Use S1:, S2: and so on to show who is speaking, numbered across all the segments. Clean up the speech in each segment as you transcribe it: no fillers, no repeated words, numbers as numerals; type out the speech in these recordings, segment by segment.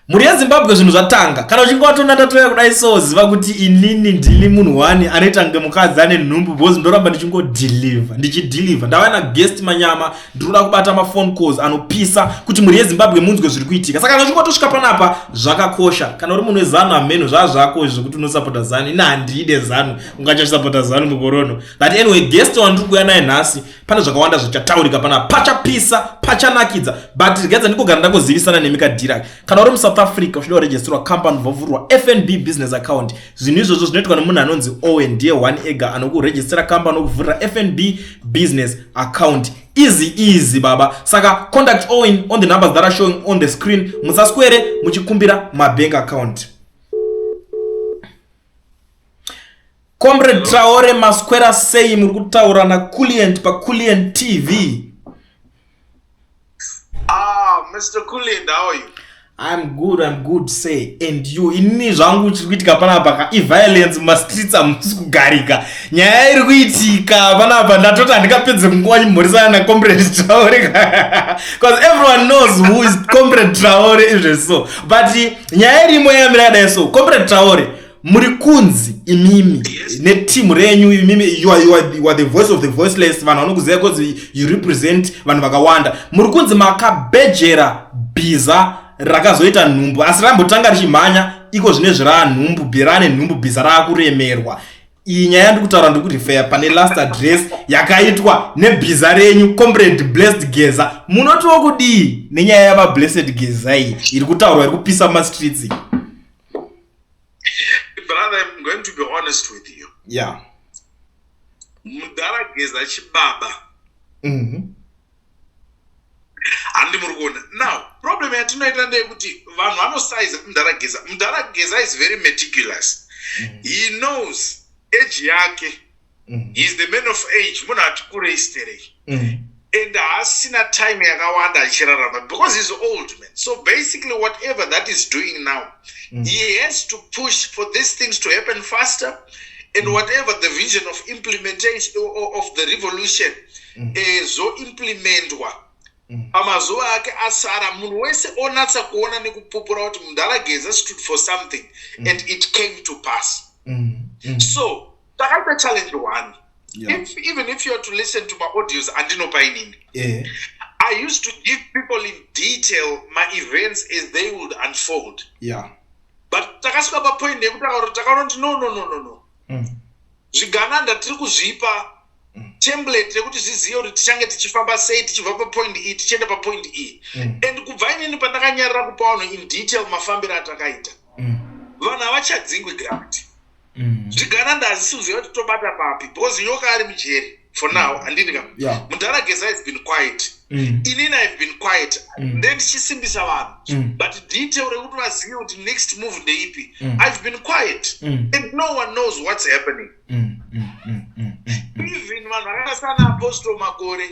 S1: Mhuri yeZimbabwe, zvinhu zvatanga. Kana uchinge watona ndatouya kudai so, ziva kuti inini ndini munhu wani anoita kunge mukadzi ane nhumbu, because ndoramba ndichingodeliver, ndichideliver. Ndava naguest manyama, ndinoda kubata maphone calls anopisa kuti mhuri yeZimbabwe munzwe zviri kuitika. Saka kana uchinge watosvika panapa, zvakakosha. Kana uri munhu weZanu, hameno zvaa zvako zvekuti unosapota Zanu. Ini handide Zanu, ungachasapota Zanu mukorono. But anyway, guest wandiri kuuya naye nhasi, pane zvakawanda zvichataurika panapa, pachapisa, pachanakidza. But regadza ndikogara ndangozivisana nemi kadhira. Kana uri muSouth Africa uchida kuregisterwa company, vovhurwa FNB business account, zvinhu izvozvo zvinoitwa nemunhu anonzi Owen. Ndiye one ega anokuregistera company, okuvhurira FNB business account. Easy easy, baba. Saka contact Owen on the numbers that are showing on the screen. Musaswere muchikumbira mabank account. Comrade Traore, maswera sei? Muri kutaura naCulient paCulient TV.
S2: Ah, Mr. Kulient, how are you?
S1: I'm good, I'm good, say, and you? Inini zvangu, chiri kuitika panapa ka iviolence mumastreets, hamusi kugarika. Nyaya iri kuitika panapa, ndatoti handingapedze nguva chimhorisana nacomrade Traore, because everyone knows who is Comrade Traore izve so. But nyaya irimo yakamira yakadai so, Comrade Traore, muri kunzi imimi netimu renyu imimi, you are the voice of the voiceless. Vanhu vanokuziva because you represent vanhu vakawanda. Muri kunzi makabhejera bhiza rakazoita nhumbu, asi rambotanga richimhanya. Iko zvine zviraa nhumbu, rane nhumbu, bhiza raakuremerwa. Iyi nyaya yandiri kutaura, ndiri kurefera pane last address yakaitwa nebhiza renyu, Comrade Blessed Geza. Munotiwo kudii nenyaya yavaBlessed Geza iyi iri kutaurwa, iri kupisa mumastreets iyi?
S2: Brother, I'm going to be honest with you. Mudhara Geza chibaba. Handi muri kuona? Now, problem yatinoita ndeyekuti vanhu vanosaiza Mudhara Geza. Mudhara Geza is very meticulous. He knows age yake. He is the man of age. Munhu ati kurei sterei. And haasina time yakawanda achirarama because he's old man. So basically, whatever that is doing now, he has to push for these things to happen faster, and whatever the vision of implementation of the revolution, zoimplementwa pamazuva ake asara. Munhu wese onatsa kuona nekupupura kuti Mudhara Geza stood for something and it came to pass. So takaita challenge one. Even if you are to listen to my audios andinopa inini, I used to give people in detail my events as they would unfold. But takasvika papoint yekuti takaona, takaona kuti no, no, no, no, no, zvigananda tiri kuzvipa template yekuti zvizive kuti tichange tichifamba sei, tichibva papoint e tichienda papoint e. And kubva inini pandakanyarira kupa vanhu in detail mafambiro atakaita, vanhu havachadzingwi ground. Zvigananda hazisi kuziva kuti tobata papi, because Nyoka ari mujeri for now, handini ka?
S1: Yeah.
S2: Mudhara Geza has been quiet. Inini I've been quiet. Then ndichisimbisa vanhu, but detail rekuti vazive kuti next move ndeipi, I've been quiet and no one knows what's happening. Even vanhu vakaita sana Apostle Makore,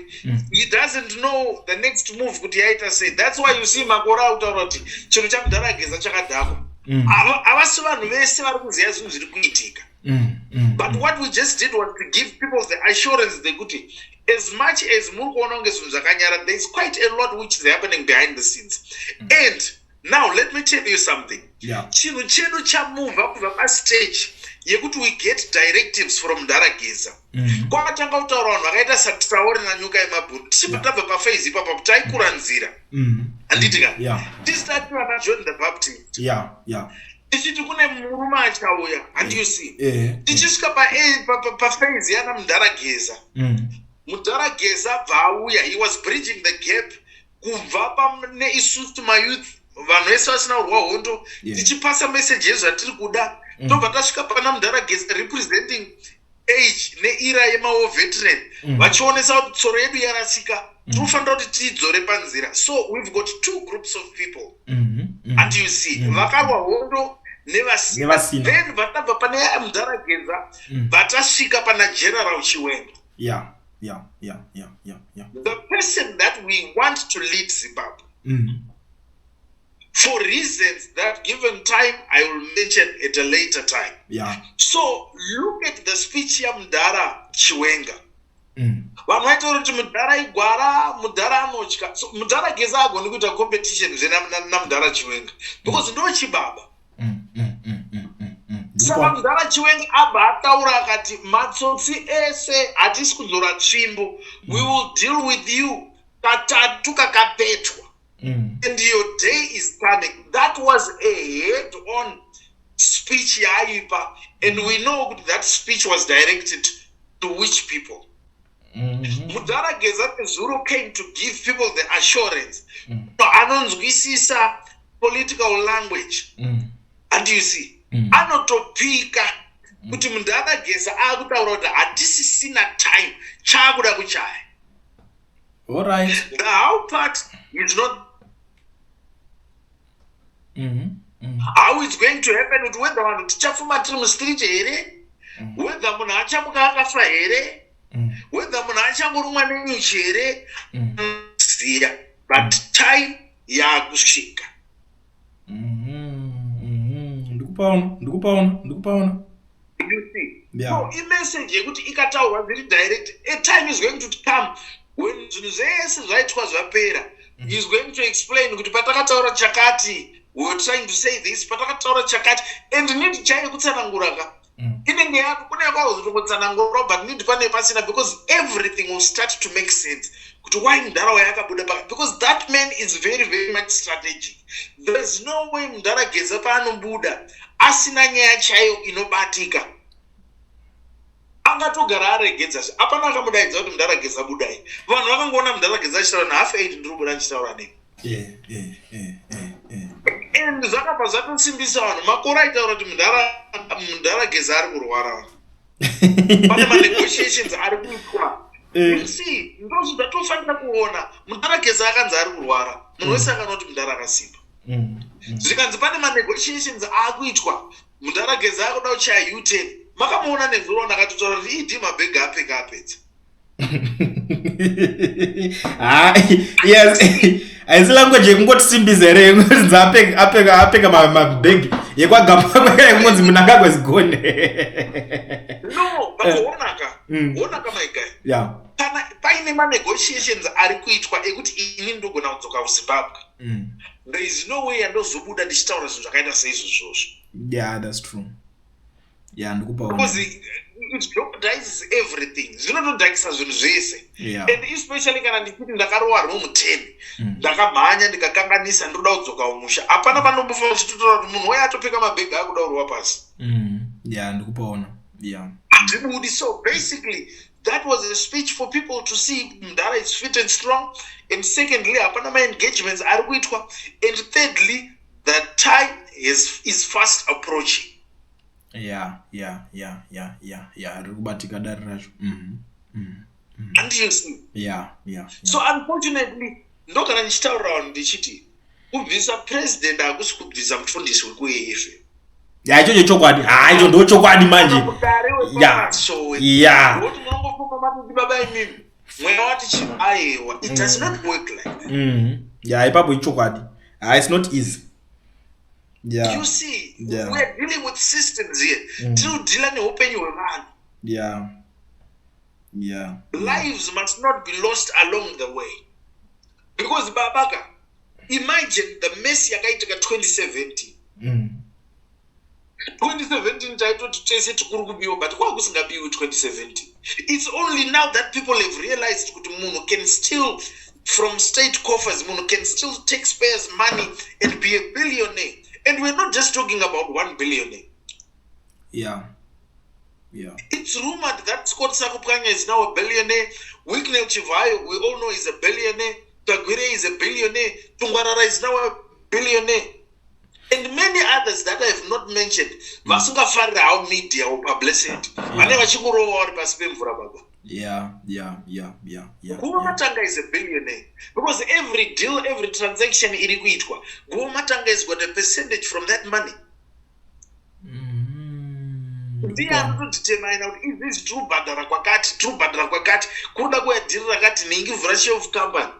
S2: he doesn't know the next move kuti yaita sei. That's why you see Makore akutaura kuti chinhu chaMudhara Geza chakadhakwa. Havasi vanhu vese vari kuziva zvinhu zviri kuitika. But what we just did was to give people the assurance dzekuti as much as muri kuona kunge zvinhu zvakanyara, there is quite a lot which is happening behind the scenes. And now let me tell you something. Chinhu chedu chamuvha kubva pastage yekuti we get directives from Mudhara Geza, kwakatanga kutaura vanhu vakaita saTraore naNyoka yemabhuru. Tichibva tabva paphase ipapa, taikura nzira, handiti ka?
S1: Yeah.
S2: Tisati vana John the Baptist, tichiti kune murume achauya, and you see, tichisvika paphase yana Mudhara Geza. Mudhara Geza bva auya, he was bridging the gap kubva pane isusu mayouth, vanhu vese vasina kurwa hondo, tichipasa message yezvatiri kuda. Tobva tasvika pana Mudhara Geza representing age neera yemawar veteran, vachionesa kuti tsoro yedu yarasika, tinofanira kuti tiidzore panzira. So we've got two groups of people, and you see, vakarwa hondo nevasina.
S1: Nevasina.
S2: Then vatabva pane Mudhara Geza, vatasvika pana General Chiwenga, the person that we want to lead Zimbabwe, for reasons that, given time, I will mention at a later time. So look at the speech yaMudhara Chiwenga. Vanhu vaitaura kuti mudhara igwara, mudhara anotya. So mudhara Geza agoni kuita competition zve namudhara Chiwenga because ndo chibaba. Saka mudhara Chiwenga abva ataura akati, "Matsotsi ese, hatisi kudzora tsvimbo. We will deal with you katatu kakapetwa and your day is coming." That was a head on speech yaaipa, and we know kuti that speech was directed to which people. Mudhara Geza nezuro came to give people the assurance. Anonzwisisa political language. And you see, anotopika kuti mudhara Geza akutaura kuti hatisisina time, chaakuda kuchaya. The how part is not how it's going to happen, kuti whether vanhu tichafuma tiri mustreet here, whether munhu achamuka akafa here, whether munhu achangorumwa nenyuchi here, ziya, but time yakusvika.
S1: Ndikupaona, ndikupaona, ndikupaona.
S2: You see?
S1: Yeah.
S2: So imessage yekuti ikataurwa zviri direct, a time is going to come when zvinhu zvese zvaitwa zvapera, is going to explain kuti patakataura chakati, we were trying to say this, patakataura chakati. And need chaiyo kutsanangura ka, inenge yako kune kwazotongotsanangura, but need pane pasina, because everything will start to make sense kuti why mudhara yakabuda paka, because that man is very, very much strategic. There is no way mudhara Geza paanobuda asina nyaya chaiyo inobatika. Angatogara aregedza, hapana akamudaidza kuti, "Mudhara Geza, budai." Vanhu vakangoona mudhara Geza achitaura na 8:30, "Ndiri kubuda ndichitaura nemi." And zvakabva zvatosimbisa vanhu. Makore aitaura kuti mudhara Geza ari kurwara, vanhu, pane manegotiations ari kuitwa. You see, ndozvo zvatofanira kuona. Mudhara Geza akanzi ari kurwara, munhu wese akana kuti mudhara akasimba. Zvikanzi pane manegotiations aakuitwa, mudhara Geza akuda kuchaya U10. Makamuona nezuro ndakatotaura kuti ED mabhegi apeka apedza.
S1: Hayi, yes, haisi language yekungotisimbisa here, yekunzi apeka mabhegi yekwagamba, yekungonzi Mnangagwa is gone?
S2: No, but onaka, onaka, my guy, kana paine manegotiations ari kuitwa ekuti ini ndogona kudzoka kuZimbabwe, there is no way yandozobuda ndichitaura zvinhu zvakaita seizvozvozvo.
S1: Yeah, that's true. Yeah, ndikupaona.
S2: Because it jeopardizes everything, zvinotodhakisa zvinhu zvese. And especially kana ndichiti ndakarowa room 10, ndakamhanya ndikakanganisa, ndoda kudzoka kumusha, hapana panombofa uchitotaura kuti munhu weye atopfeka mabhegi akuda kurova pasi.
S1: Yeah, ndikupaona, yeah.
S2: Hazvibudi. So basically that was a speech for people to see mudhara is fit and strong, and secondly, hapana maengagements ari kuitwa, and thirdly, the time is fast approaching.
S1: Yeah, riri kubatika dare racho.
S2: And you see?
S1: Yeah.
S2: So unfortunately, ndogara ndichitaurira vanhu ndichiti kubvisa president hakusi kubvisa mufundisi wekuEFM.
S1: Ya, ichocho chokwadi. Ha, icho ndo chokwadi manje.
S2: Kuti munongofuma matiti, "Baba imimi, mweya wati chi." Aiwa, it does not work like that.
S1: Ya, ipapo ichokwadi. Ha, it's not easy, yeah.
S2: You see, we are dealing with systems here. Tiri kudhila neupenyu hwevanhu. Lives must not be lost along the way, because babaka, imagine the mess yakaitika 2017. 2017 taitoti tese tikuri kubiwa, but kwakusingabiwi 2017. It's only now that people have realized kuti munhu can steal from state coffers, munhu can steal taxpayers' money and be a billionaire. And we're not just talking about one billionaire. It's rumored that Scott Sakupwanya is now a billionaire. Wicknell Chivayo, we all know, is a billionaire. Tagwirei is a billionaire. Tungwarara is now a billionaire, and many others that I have not mentioned. Vasingafarira how media or publicity, vane vachingorova vari pasi pemvura, baba. Guva Matanga is a billionaire because every deal, every transaction iri kuitwa, Guva Matanga has got a percentage from that money. Ndiye anotodetermina kuti izvizvi tiri kubhadhara kwakati, tiri kubhadhara kwakati, kunoda kuya dhiri rakati, nhingi vhura shelf company.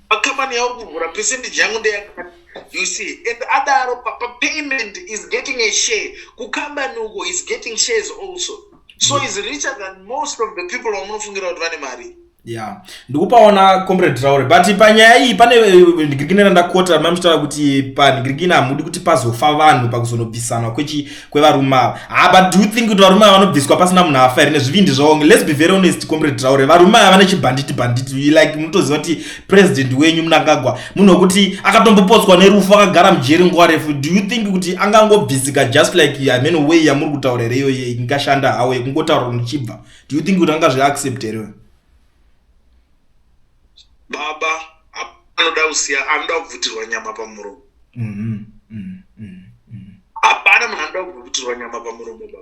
S2: Pakambani yauri kuvhura, percentage yangu ndeyakati. You see? And adaro papayment is getting a share kukambani uko, is getting shares also. So is richer than most of the people vamunofungira kuti vane mari.
S1: Ya, ndikupaona, Comrade Traore, but panyaya iyi pane ndigirikine randakota mamuchitaura kuti panhigirikine hamudi kuti pazofa vanhu pakuzonobvisana kwevarume ava. Ha, but do you think kuti varume ava vanobviswa pasina munhu afa here nezvivindi zvavo? Let's be very honest, Comrade Traore, varume ava vane chibhanditi banditi. Like, munotoziva kuti president wenyu Mnangagwa munhu wekuti akatombopotswa nerufu, akagara mujeri nguva refu. Do you think kuti angangobvisika just like, I mean, way yamuri kutaura here iyoyo ingashanda hawo yekungotaura muchibva? Do you think kuti angazviaccept here?
S2: Baba, anoda kusiya, anoda kubvutirwa nyama pamuromo. Hapana munhu anoda kubvutirwa nyama pamuromo, baba.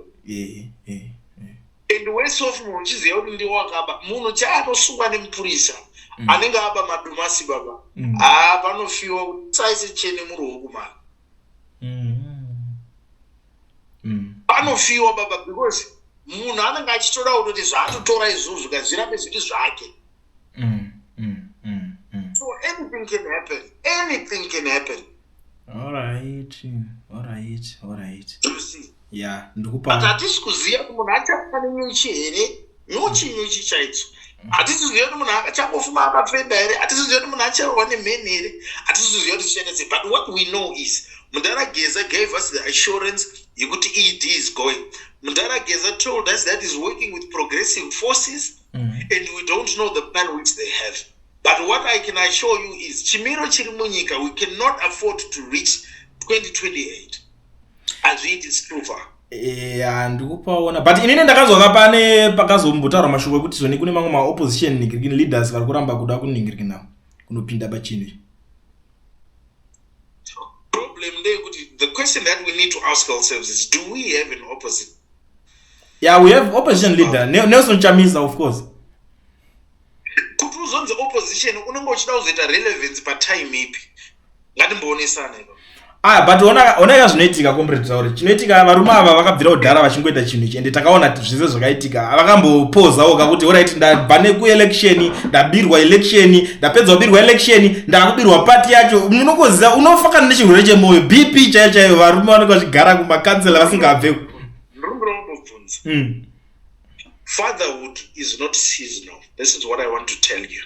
S2: And worse off, munhu uchiziva kuti ndiwo wakaba, munhu chaanosungwa nemupurisa anenge aba madomasi, baba, haa, panofiwa kuti saise chene muruoko mani. Panofiwa, baba, because munhu anenge achitoda kutoti zvaatotora izvozvo kazvirambe zviri zvake. So anything can happen, anything can happen.
S1: Alright.
S2: You see?
S1: Yeah.
S2: But
S1: Ndikupa.
S2: Hatisi kuziva kuti munhu achafa nenyuchi here, nyuchi, nyuchi chaidzo. Hatisi kuziva kuti munhu achangofuma akafenda here. Hatisi kuziva kuti munhu acharohwa nemheni here. Hatisi kuziva kuti zvichaita sei, but what we know is Mudhara Geza gave us the assurance yekuti ED is going. Mudhara Geza told us that is working with progressive forces and we don't know the plan which they have, but what I can assure you is chimiro chiri munyika, we cannot afford to reach 2028. Hazviiti, it's too far.
S1: Ya, ndikupaona, but inini ndakanzwa pane pakazombotaurwa mashoko ekuti zvoni kune mamwe maopposition ningirikini leaders vari kuramba kuda kuningirikina kunopinda pachinhu ichi.
S2: Problem ndeyekuti the question that we need to ask ourselves is, do we have an opposite?
S1: Yeah, we have opposition leader, Nelson Chamisa, of course.
S2: Kuti uzonzi opposition, unenge uchida kuzoita relevance patime ipi? Ngatimboonesana ipapo.
S1: Ah, but onaka zvinoitika, Comrade Traore. Chinoitika, varume ava vakabvira kudhara vachingoita chinhu ichi, ende takaona zvese zvakaitika. Vakambopozawo kakuti alright, ndabva nekuelection, ndabirwa election, ndapedza kubirwa election, ndakubirwa pati yacho. Munongoziva, unofa kana nechirwere chemwoyo, BP chaiyo chaiyo. Varume vanenge vachigara kumakansela vasingabve.
S2: Ndiri kumbobvunza. Fatherhood is not seasonal. This is what I want to tell you.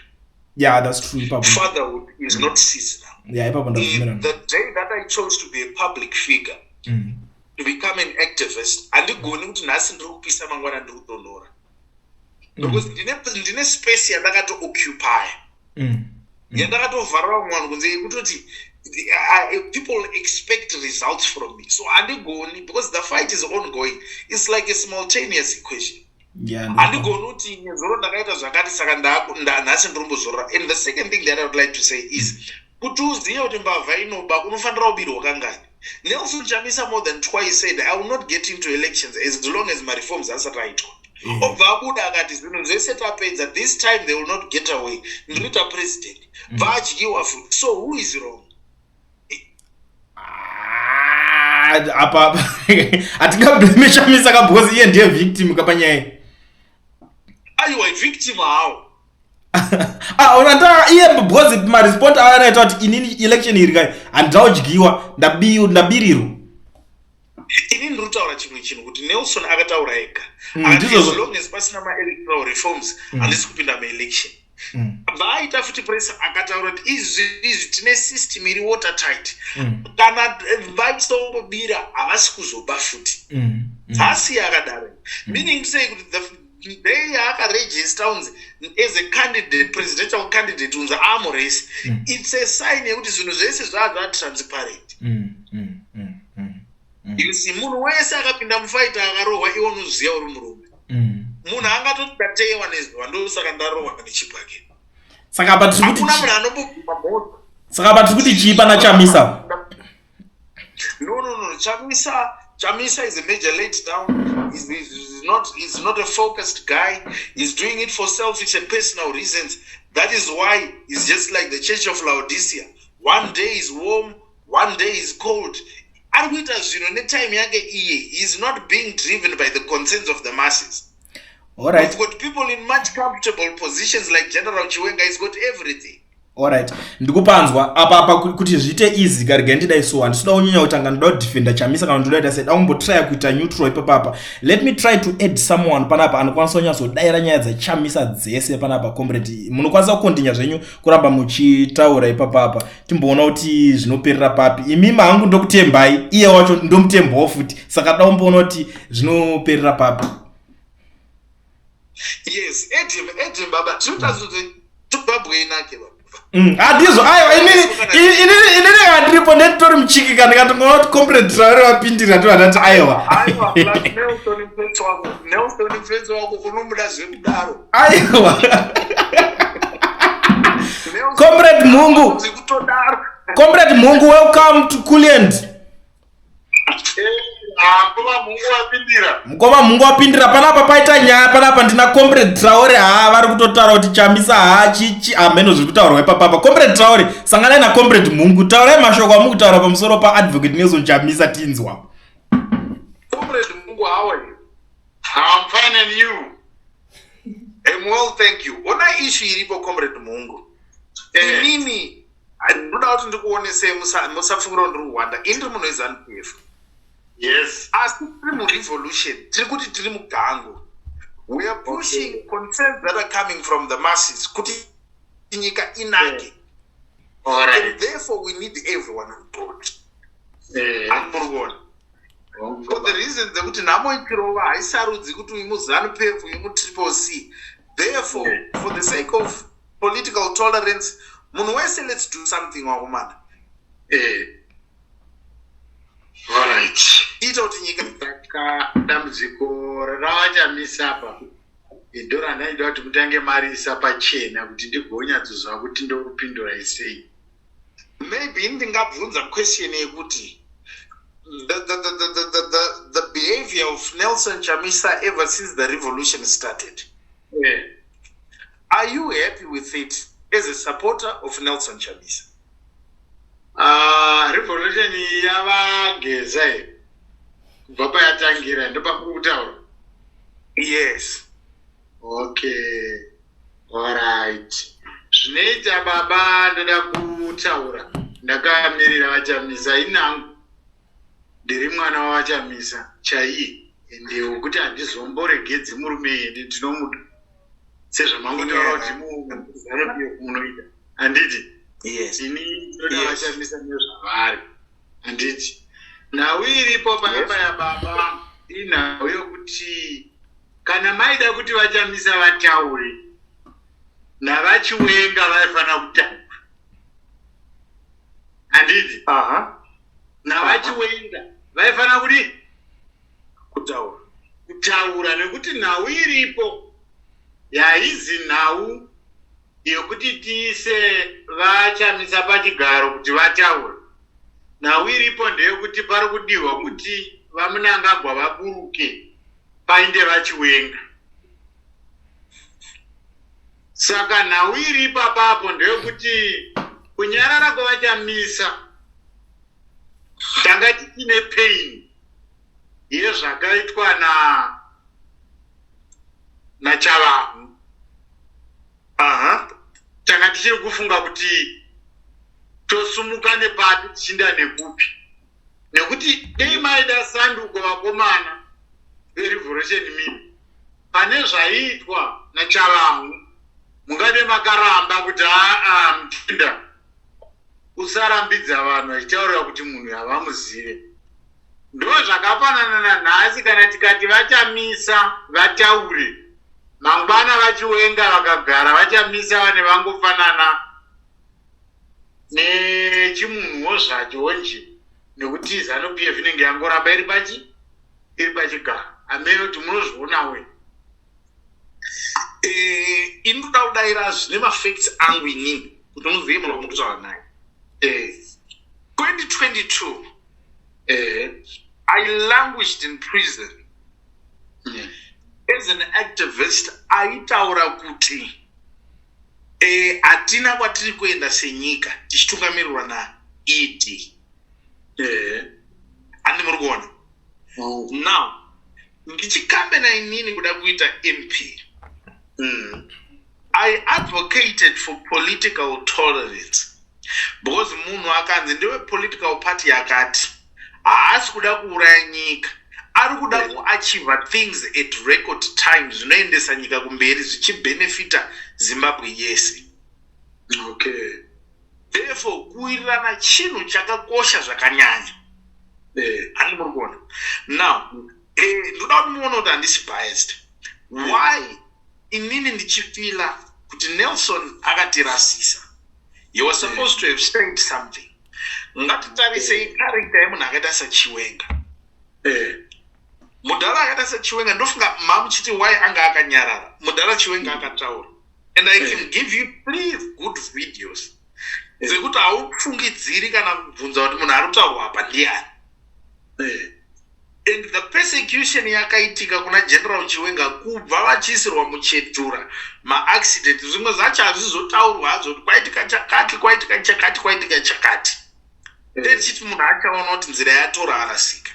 S1: Yeah, that's true ipapo.
S2: Fatherhood is not seasonal.
S1: Yeah, ipapo ndabvumirana.
S2: The day that I chose to be a public figure, to become an activist, handigoni kuti nhasi ndiri kupisa, mangwana ndiri kutonhora, because ndine space yandakatooccupy, yandakatovharira vamwe vanhu kunze, yekutoti people expect results from me. So handigoni, because the fight is ongoing. It's like a simultaneous equation. Handigoni kuti nezuro ndakaita zvakati, saka nhasi ndirimbozorora. And the second thing that I would like to say is kuti uzive kuti mbavha inoba, unofanira kubirwa kangani. Nelson Chamisa more than twice said, "I will not get into elections as long as mareforms asati aitwa." Obva abuda akati zvinhu zvese tapedza, this time they will not get away, ndinoita president. Bva adyiwa futi. So who is wrong?
S1: Ah, apa hatingablame Chamisa ka, because iye ndiye victim kapanyaya iyi.
S2: Aiwa, victim hawo.
S1: Ah, unataka iye, because marespond anaita kuti inini election iri kai handichaudyiwa, ndabirirwa.
S2: Ini ndiri kutaura chimwe chinhu, kuti Nelson akataura ega, akati
S1: ndizvozvo.
S2: as long as pasina maelectoral reforms, handisi kupinda maelection. Vaaita futi press, akataura kuti izvi izvi tine system iri water tight, kana vaisongobira havasi kuzoba futi. Haasi akadaro, meaning to say kuti the day yaakaregister unzi as a candidate, presidential candidate, unzi amurace, it's a sign yekuti zvinhu zvese zvaa zvatransparent. You see, munhu wese akapinda mufight akarohwa, iwe unoziva uri murume. Munhu angatoti ndateyewa nezuva, ndosaka ndarohwa nechibhakeni.
S1: Saka apa tiri kuti
S2: Hakuna munhu anombobvuma mhosva.
S1: Saka apa tiri kuti chii pana Chamisa?
S2: No. Chamisa is a major let down. He's not a focused guy. He's doing it for selfish and personal reasons. That is why he's just like the Church of Laodicea. One day is warm, one day is cold. Ari kuita zvinhu netime yake iye. He's not being driven by the concerns of the masses.
S1: Alright.
S2: We've got people in much comfortable positions like General Chiwenga. He's got everything.
S1: Alright, ndikupanzwa apa apa kuti zviite easy. Karega ndidai, so handisida kunyanya kutanga ndoda kudefenda Chamisa kana ndoda ita sei. Da kumbotrya kuita neutral ipapapa. Let me try to add someone panapa anokwanisa kunyatsodaira nyaya dzaChamisa dzese panapa. Comrade, munokwanisa kukontinya zvenyu kuramba muchitaura ipapapa, timboona kuti zvinoperera papi. Imimi hangu ndokutembai, iye wacho ndomutembawo futi, saka da kumboona kuti zvinoperera papi.
S2: Yes, Edim, Edim baba, tinotaridza Zimbabwe inake baba.
S1: Handizvo, aiwa, inini handiripo, ndenditori muchikika, ndikatongoona kuti Comrade Traore vapindira, ndobva ndati aiwa.
S2: Aiwa, plus Nelson mfetsi wako, Nelson mfetsi wako unomuda zvekudaro.
S1: Aiwa, Comrade Mungu.
S2: Zvekutodaro.
S1: Comrade Mungu, welcome to Kuliend.
S2: Mukoma Mungu wapindira.
S1: Mukoma Mungu wapindira panapa. Paita nyaya panapa, ndina Comrade Traore. Ha, vari kutotaura kuti Chamisa ha chichi hameno zviri kutaurwa ipapapa. Comrade Traore, sanganai naComrade Mungu, taurai mashoko amukutaura pamusoro paAdvocate Nelson Chamisa, tinzwa.
S2: Comrade Mungu, how are you?
S3: I'm fine, and you?
S2: I'm well, thank you. Ona, issue iripo, Comrade Mungu, inini ndinoda kuti ndikuonesei, musafungira kuti ndiri kuwanda. Ini ndiri munhu weZANU PF. Asi tiri murevolution, tiri kuti tiri mugango. We are pushing concerns that are coming from the masses kuti nyika inake.
S3: All right.
S2: And therefore we need everyone on board. Muri kuona, for the reason dzekuti nhamo ichirova haisarudzi kuti uyu muZANU PF, uyu muTriple C. Therefore, for the sake of political tolerance, munhu wese, let's do something, wakumana.
S3: All right.
S2: Tiita kuti nyika
S3: Saka dambudziko ravaChamisa apa ndo randaida kuti mutange marisa pachena kuti ndigonyatsoziva kuti ndokupindurai sei.
S2: Maybe ndingabvunza question yekuti the behavior of Nelson Chamisa ever since the revolution started, are you happy with it as a supporter of Nelson Chamisa?
S3: Ah, revolution yavaGeza here, kubva payatangira, ndopamuri kutaura?
S2: Yes.
S3: Okay, alright, zvinoita baba. Ndoda kutaura ndakamirira vaChamisa. Inangu ndiri mwana wavaChamisa chaiye, ende wekuti handizomboregedzi murume, ende ndinomuda sezvamangotaura kuti muZANU PF munoita, handiti?
S2: Yes.
S3: Ini ndoda vaChamisa nezvavari, handiti? Nhau iripo payapa yababa inhau yokuti kana maida kuti vaChamisa vataure, navaChiwenga vaifanira kutaura, handiti? NavaChiwenga vaifanira kudi
S2: Kutaura.
S3: Kutaura, nekuti nhau iripo yaizi nhau yekuti tiise vaChamisa pachigaro kuti vataura. Nhau iripo ndeyekuti pari kudiwa kuti vaMnangagwa vaburuke, painde vaChiwenga. Saka nhau iripo apapo ndeyekuti kunyarara kwavaChamisa, tanga tichine pain yezvakaitwa na naChavanhu. Tanga tichiri kufunga kuti tosumuka nepapi, tichinda nekupi, nekuti dei maida sanduko, vakomana verevolution, mimi pane zvaiitwa naChavanhu mungade makaramba kuti aa, mutinda usarambidza vanhu vachitaurira kuti munhu havamuzive. Ndo zvakafanana nanhasi, kana tikati vaChamisa vataure, mangwana vaChiwenga vakagara, vaChamisa vane vangofanana nechimunhuwo zvacho nje, nekuti ZANU PF inenge yangoramba iri pachi iri pachigaro. Amene kuti munozvionawo.
S2: Ini ndoda kudayira zvine mafacts angu inini kuti muzive munhu wamukutaura naye. 2022, I languished in prison as an activist aitaura kuti hatina kwatiri kuenda senyika tichitungamirirwa naED. Handi muri kuona? Now ndichikambena inini kuda kuita MP. I advocated for political tolerance because munhu akanzi ndewe political party yakati, haasi kuda kuuraya nyika, ari kuda kuachieve things at record time zvinoendesa nyika kumberi, zvichibenefita Zimbabwe yese. Therefore kuwirirana chinhu chakakosha zvakanyanya. Handi muri kuona? Now ndoda kuti muone kuti handisi biased. Why inini ndichifeela kuti Nelson akatirasisa? He was supposed to have said something. Ngatitarisei character yemunhu akaita saChiwenga. Mudhara akaita saChiwenga, ndofunga mamuchiti why anga akanyarara. Mudhara Chiwenga akataura, and I can give you three good videos dzekuti haufungidziri kana kubvunza kuti munhu ari kutaurwa apa ndiani. And the persecution yakaitika kuna General Chiwenga, kubva vachiisirwa muchetura, maaccident, zvimwe zvacho hazvizotaurwa hazvo kuti kwaitika chakati, kwaitika chakati, kwaitika chakati. Tichiti munhu achaona kuti nzira yatora arasika.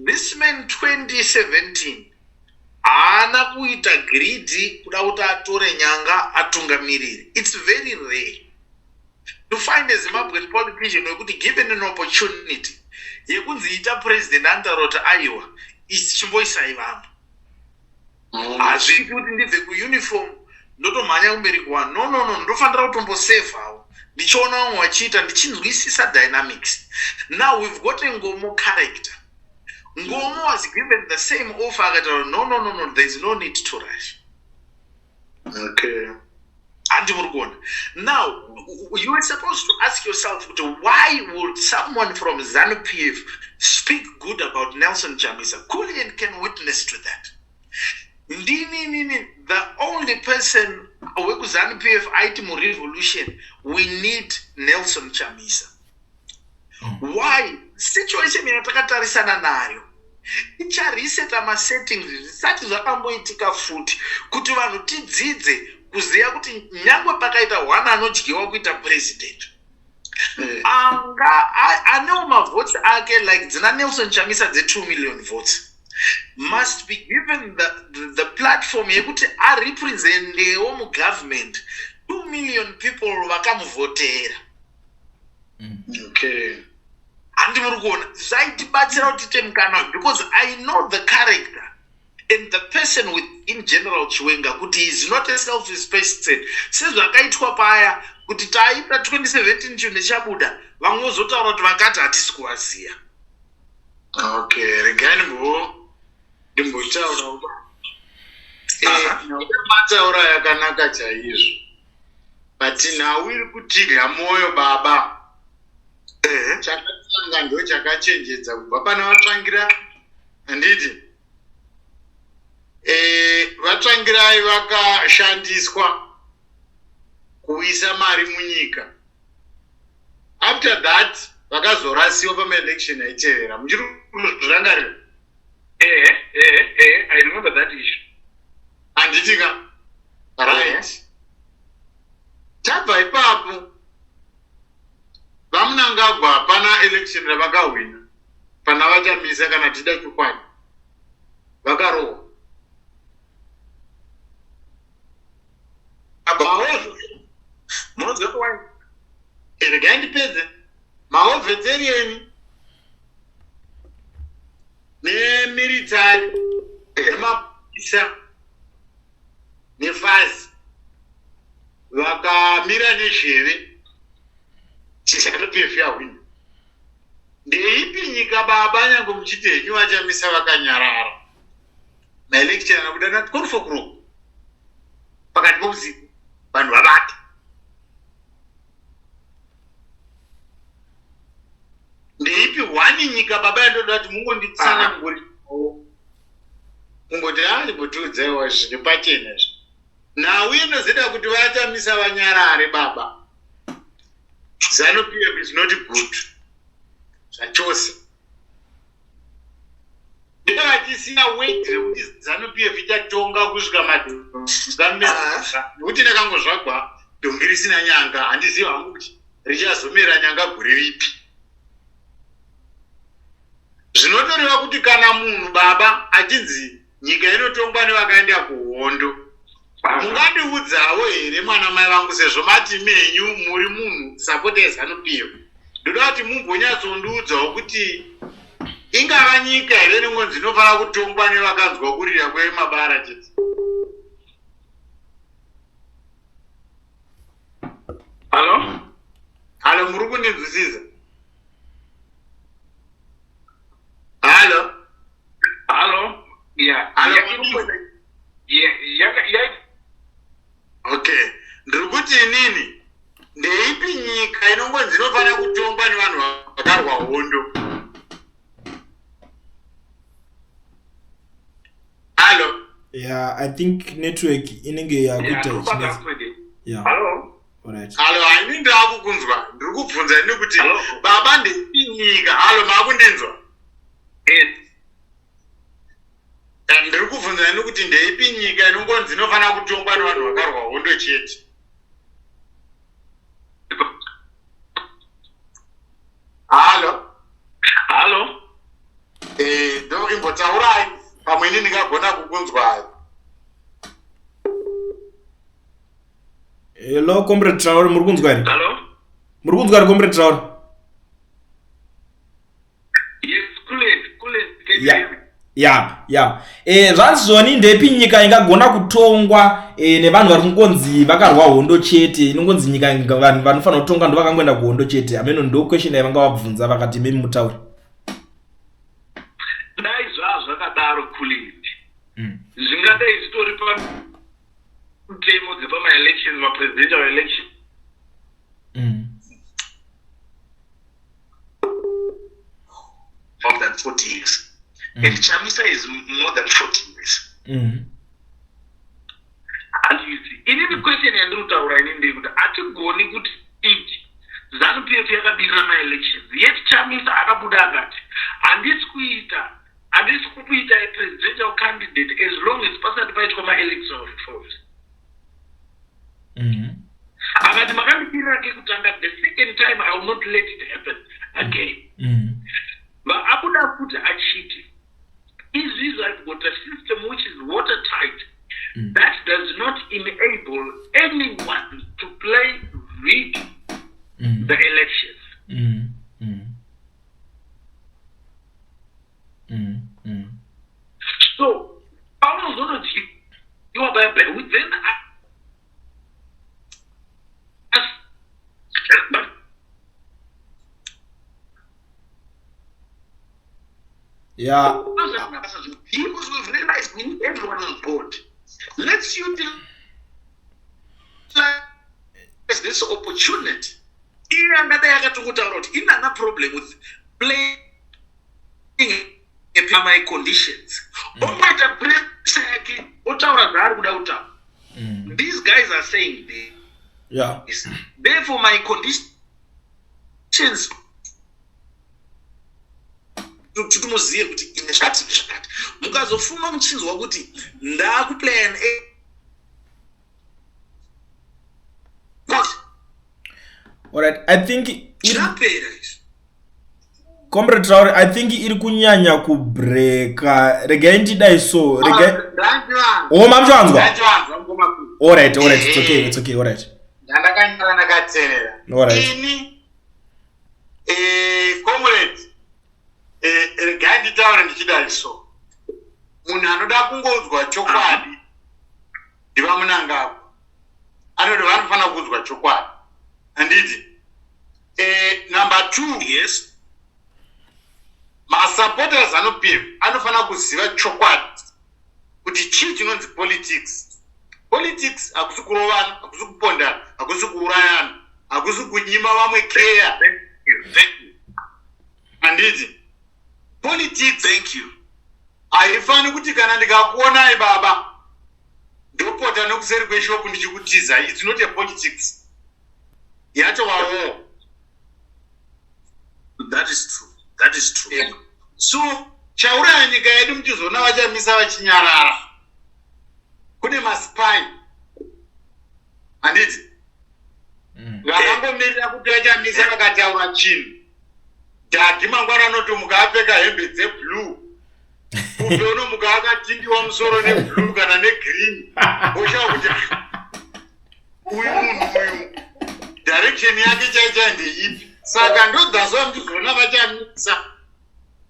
S2: This man, 2017, haana kuita greedy kuda kuti atore nyanga atungamiriri. It's very rare to find a Zimbabwean politician wekuti given an opportunity yekunzi ita president, anotaura kuti aiwa, chimboisai vamwe. Hazviiti kuti ndibve kuuniform ndotomhanya kumberi kuvanhu. No, no, no, ndofanira kutombosevhawo ndichiona vamwe vachiita, ndichinzwisisa dynamics. Now we've got a Nkomo character. Nkomo was given the same offer, akataura, "No, no, no, no, there is no need to rush." Handi muri kuona? Now you were supposed to ask yourself kuti why would someone from ZANU PF speak good about Nelson Chamisa? Kulian can witness to that. Ndini nini the only person wekuZANU PF aiti murevolution we need Nelson Chamisa. Why? Situation yatakatarisana nayo ichareseta masettings zvisati zvakamboitika futi, kuti vanhu tidzidze kuziva kuti nyangwe pakaita one anodyiwa kuita president, anga anewo mavotes ake like dzina Nelson Chamisa dze2 million votes, must be given the platform yekuti arepresentewo mugovernment 2 million people vakamuvhotera. Handi muri kuona? Zvaitibatsira kuti tiite mukana, because I know the character and the person within General Chiwenga, kuti he is not a selfish person sezvakaitwa paya kuti taita 2017 chinhu chabuda, vamwe vozotaura kuti vakati hatisi kuvaziya.
S3: Okay, regai ndimbotaura. Mataura yakanaka chaizvo, but nhau iri kutidya mwoyo baba, chakatanga ndo chakachenjedza kubva pana vaTsvangira, handiti? VaTsvangirai vakashandiswa kuisa mari munyika. After that vakazorasiwa pamaelection aitevera. Muchiri kuzvirangarira?
S2: Ehe, I remember that issue.
S3: Handiti ka? Right, tabva ipapo, VaMnangagwa hapana election ravakahwina pana vaChamisa. Kana tida chokwadi, vakarohwa.
S2: Munoziva kuti why?
S3: Regai ndipedze. Mawar veterans nemilitary nemapurisa neFAZ vakamira nezheve, ZANU PF yahwina. Ndeipi nyika baba, nyange muchiti henyu vaChamisa vakanyarara, maelection anobuda na 12 o'clock pakati pousiku, vanhu vavata. Ndeipi hwani nyika baba yandoda kuti mungonditsanangurirawo, mungoti andimbotiudzaiwo zviri pachena izvi? Nhau inozoita kuti vaChamisa vanyarare baba, ZANU PF is not good zvachose. Ndevachisiya word rekuti ZANU PF ichatonga kusvika madhonga, nekuti ndakangozvagwa dhongi risina nyanga. Handizivi hangu kuti richazomera nyanga gore ripi. Zvinotoreva kuti kana munhu baba achinzi nyika inotongwa nevakaenda kuhondo. Mungandiudzawo here mwana mai vangu, sezvo mati menyu muri munhu supporter yeZANU PF, ndoda kuti mumbonyatsondiudzawo kuti ingava nyika here inongonzi inofanira kutongwa nevakanzwa kurira kwemabara chete?
S2: Hallo?
S3: Hallo, muri kundinzwisisa? Hallo?
S2: Hallo? Yeah.
S3: Hallo?
S2: Yeah, yeah, yeah.
S3: Okay. Ndiri kuti inini ndeipi nyika inongonzi inofanira kutongwa nevanhu vakarwa hondo? Hallo?
S1: Yeah, I think network inenge yakuita ichinetsa. Yeah.
S2: Hallo?
S1: Alright.
S3: Hallo, haini ndakukunzwa. Ndiri kubvunza ini kuti
S2: Hallo?
S3: baba ndeipi nyika? Hallo, makundinzwa?
S2: Yes.
S3: Ndiri kubvunza ini kuti ndeipi nyika inongonzi inofanira kutongwa nevanhu vakarwa hondo chete? Hallo?
S2: Hallo?
S3: Eh, ndo imbotaurai pamwe ini ndingagona kukunzwai.
S1: Hello, Comrade Traore, muri kunzwa here?
S2: Hallo?
S1: Muri kunzwa here, Comrade Traore?
S2: Yes, Kulet, Kulet, can you
S1: Yeah.
S2: hear me?
S1: Ya. Zvanzi zvoni ndepi nyika ingagona kutongwa nevanhu vari kungonzi vakarwa hondo chete? Inongonzi nyika vanhu vanofanira kutonga ndo vakangoenda kuhondo chete. Hameno, ndo question yavanga vabvunza, vakati mimi mutaure.
S2: Dai zvaa zvakadaro, Kulet, zvingadai zvitori pamutemo dzepamaelections, mapresidential election.
S4: More than 40 years. And Chamisa is more than 40 years.
S2: And you see, inini question yandiri kutaura ini ndeyekuti hatigoni kuti iti ZANU PF yakabirira maelections, yet Chamisa akabuda akati handisi kuita a presidential candidate as long as pasati paitwa maelectoral reforms. Akati makandibirira kekutanga, the second time I will not let it happen again. Abuda futi achiti izvizvi I've got a system which is watertight that does not enable anyone to play rig the elections. So paunozonodyiwa bye we then ask, but
S4: Because we've realized we need everyone on board. Let's utilize this opportunity. Iye angadai akatongotaura kuti inana problem with playing my conditions, ongoita pressure yake, otaura zvaari kuda kutaura. These guys are saying this, therefore my conditions, kuti muzive kuti ine zvakati zvakati. Mukazofuma muchinzwa kuti ndakuplaya an
S1: Alright, I think
S4: zvapera izvi.
S1: Comrade Traore, I think iri kunyanya kubreka. Regai ndidai so, regai.
S3: Ndachivanzwa.
S1: Oh, mamuchivanzwa?
S3: Ndachivanzwa, ngoma kuu.
S1: Alright, it's okay, it's okay, alright.
S3: Ndandakanyara ndakateerera.
S1: Alright.
S3: Ini comrade, regai nditaure ndichidai so. Munhu anoda kungoudzwa chokwadi ndiVaMnangagwa. Anoti vanofanira kuudzwa chokwadi, handiti? Number two,
S4: Yes.
S3: masupporters aZANU PF anofanira kuziva chokwadi kuti chii chinonzi politics. Politics hakusi kurovana, hakusi kupondana, hakusi kuurayana, hakusi kunyima vamwe care.
S4: Thank you, thank you.
S3: Handiti? Politics
S4: Thank you.
S3: haifani kuti kana ndikakuonai baba, ndopota nekuseri kweshopu ndichikutiza. It's not a politics yacho wawo.
S4: That is true, that is true.
S3: Yeah. So chauraya nyika yedu, muchizoona vaChamisa vachinyarara, kune maspy, handiti, vakangomirira kuti vaChamisa vakataura chinhu, dhadhi mangwana anoti mukaapfeka hembe dzeblue. Khupe unomuka akatindiwa musoro neblue kana negreen, oshaya kuti, "Ah, uyu munhu uyu direction yake chaichai ndeipi?" Saka ndodzazova muchizoona vaChamisa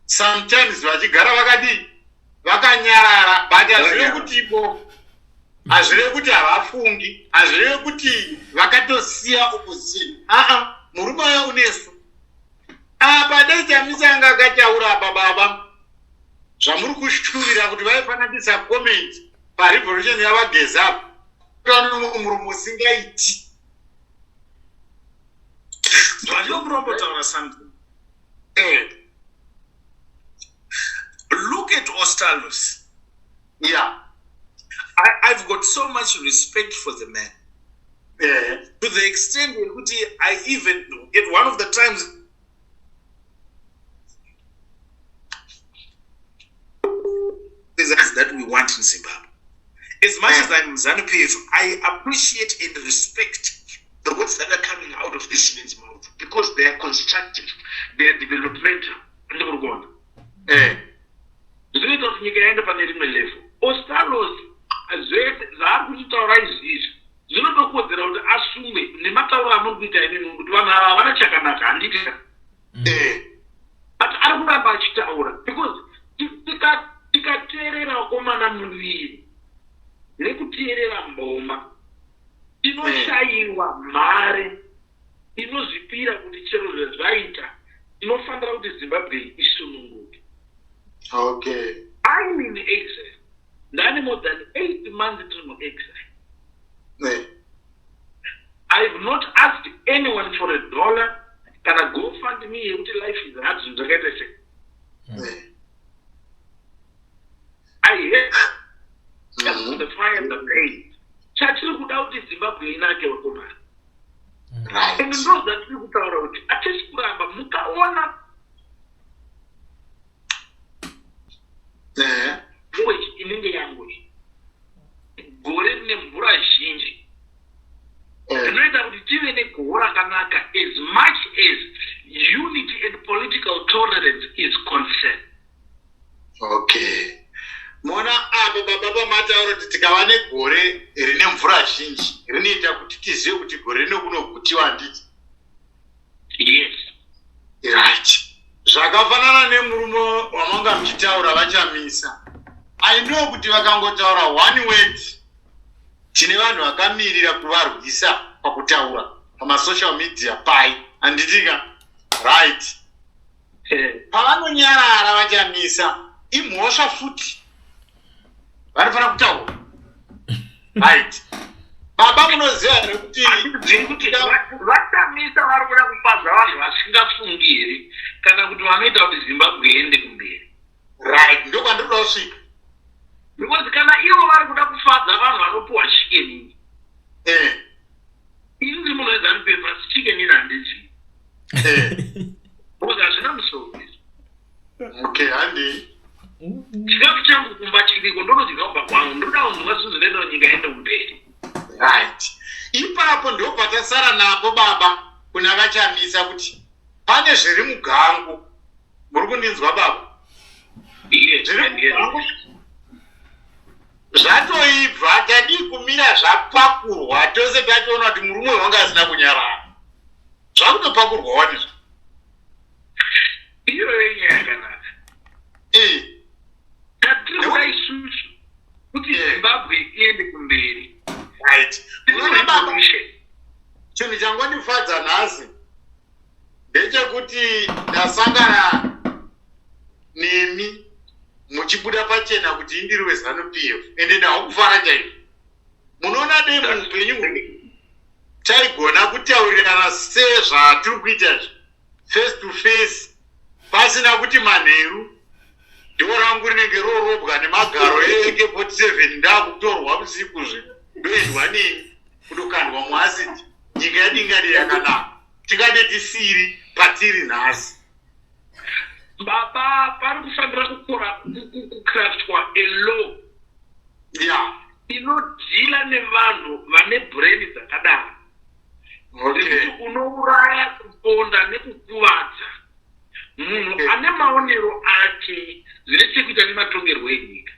S3: sometimes vachigara vakadii, vakanyarara, but hazvirevi kuti ipo, hazvirevi kuti havafungi, hazvirevi kuti vakatosiya opposition. Aa, murume uyo unesu apa. Dai Chamisa anga akataura apa, baba, zvamuri kushuvira kuti vaifananisa comment parevolution yavaGeza apa, mumwe murume usingaiti.
S2: Zvandinokurombotaura something. Look at Ostallos. I've got so much respect for the man, to the extent yekuti I even at one of the times that we want in Zimbabwe. As much as I'm ZANU PF, I appreciate and respect the words that are coming out of this man's mouth because they are constructive, they are developmental. Ndiri kuona zvinoita kuti nyika yaenda pane rimwe level. Ostallos, zvese zvaari kutitaura izvizvi zvinotokodzera kuti asumwe nematauro amuri kuita inini, kuti vanhu ava havana chakanaka, handiti? But ari kuramba achitaura because tikateerera vakomana muviri nekuteerera mboma, tinoshayiwa mhare inozvipira kuti chero zvezvaita tinofanira kuti Zimbabwe isununguke. I'm in exile. Ndane more than 8 months ndiri muexile. I've not asked anyone for a dollar kana GoFund Me yekuti life is hard, zvinhu zvakaita sei. I hate the fire and the pain. Chatiri kuda kuti Zimbabwe inake, vakomana. And ndo zvatiri kutaura kuti hatisi kuramba mukaona language inenge yangu iyi. Gore rine mvura zhinji rinoita kuti tive negoho rakanaka as much as unity and political tolerance is concerned.
S3: Okay, mona apo, baba, pamataura kuti tikava negore rine mvura zhinji rinoita kuti tizive kuti gore rino kunogutiwa, handiti?
S4: Yes.
S3: Right, zvakafanana nemurume wamanga muchitaura, vaChamisa. I know kuti vakangotaura one word, tine vanhu vakamirira kuvarwisa pakutaura pamasocial media pai, handitika? Right. Pavanonyarara vaChamisa, imhosva futi, vanofanira kutaura. Right, baba, munoziva here kuti
S4: Zviri kuti vaChamisa vari kuda kufadza vanhu vasingafungi here, kana kuti vanoita kuti Zimbabwe iende kumberi?
S3: Right, ndokwandinoda kusvika.
S4: Because kana ivo vari kuda kufadza vanhu vanopiwa Chicken Inn, ini ndiri munhu weZANU PF, asi Chicken Inn handidyi because hazvina musoro izvi.
S3: Okay, handi.
S4: Chikafu changu kumba chiriko, ndonodya kubva kwangu. Ndoda kunzwa zvinhu zvinoita kuti nyika iende kumberi.
S3: Right, ipapo ndopatasara napo, baba, kuna vaChamisa, kuti pane zviri mugango. Muri kundinzwa, baba?
S4: Yes.
S3: Zviri mugango zvatoibva. Tadii kumira zvapakurwa tose tachiona kuti murume wanga asina kunyarara, zvakutopakurwa wanizvo.
S4: Iyoyo inyaya yakanaka. Tatiri kuda isusu kuti Zimbabwe iende kumberi.
S3: Right, unoona, baba,
S4: Revolution.
S3: Chinhu changondifadza nhasi ndechekuti ndasangana nemi muchibuda pachena kuti indiri weZANU PF, ende ndahwa kufara chaizvo. Munoona, dei muupenyu hwedu taigona kutaurirana sezvatiri kuita izvi, face to face, pasina kuti manheru ndo rangu rinenge rorobwa nemagaro eAK47, ndakutorwa usiku, zve ndoendwa neni kundokandwa muacid, nyika yedu ingade yakanaka, tingade tisiri patiri nhasi.
S4: Baba, pari kufanira kukora kucraftwa a law inodeala nevanhu vane brain dzakadaro, nekuti unouraya, kuponda nekukuvadza munhu ane maonero ake. yake zvine chekuita nematongerwo enyika.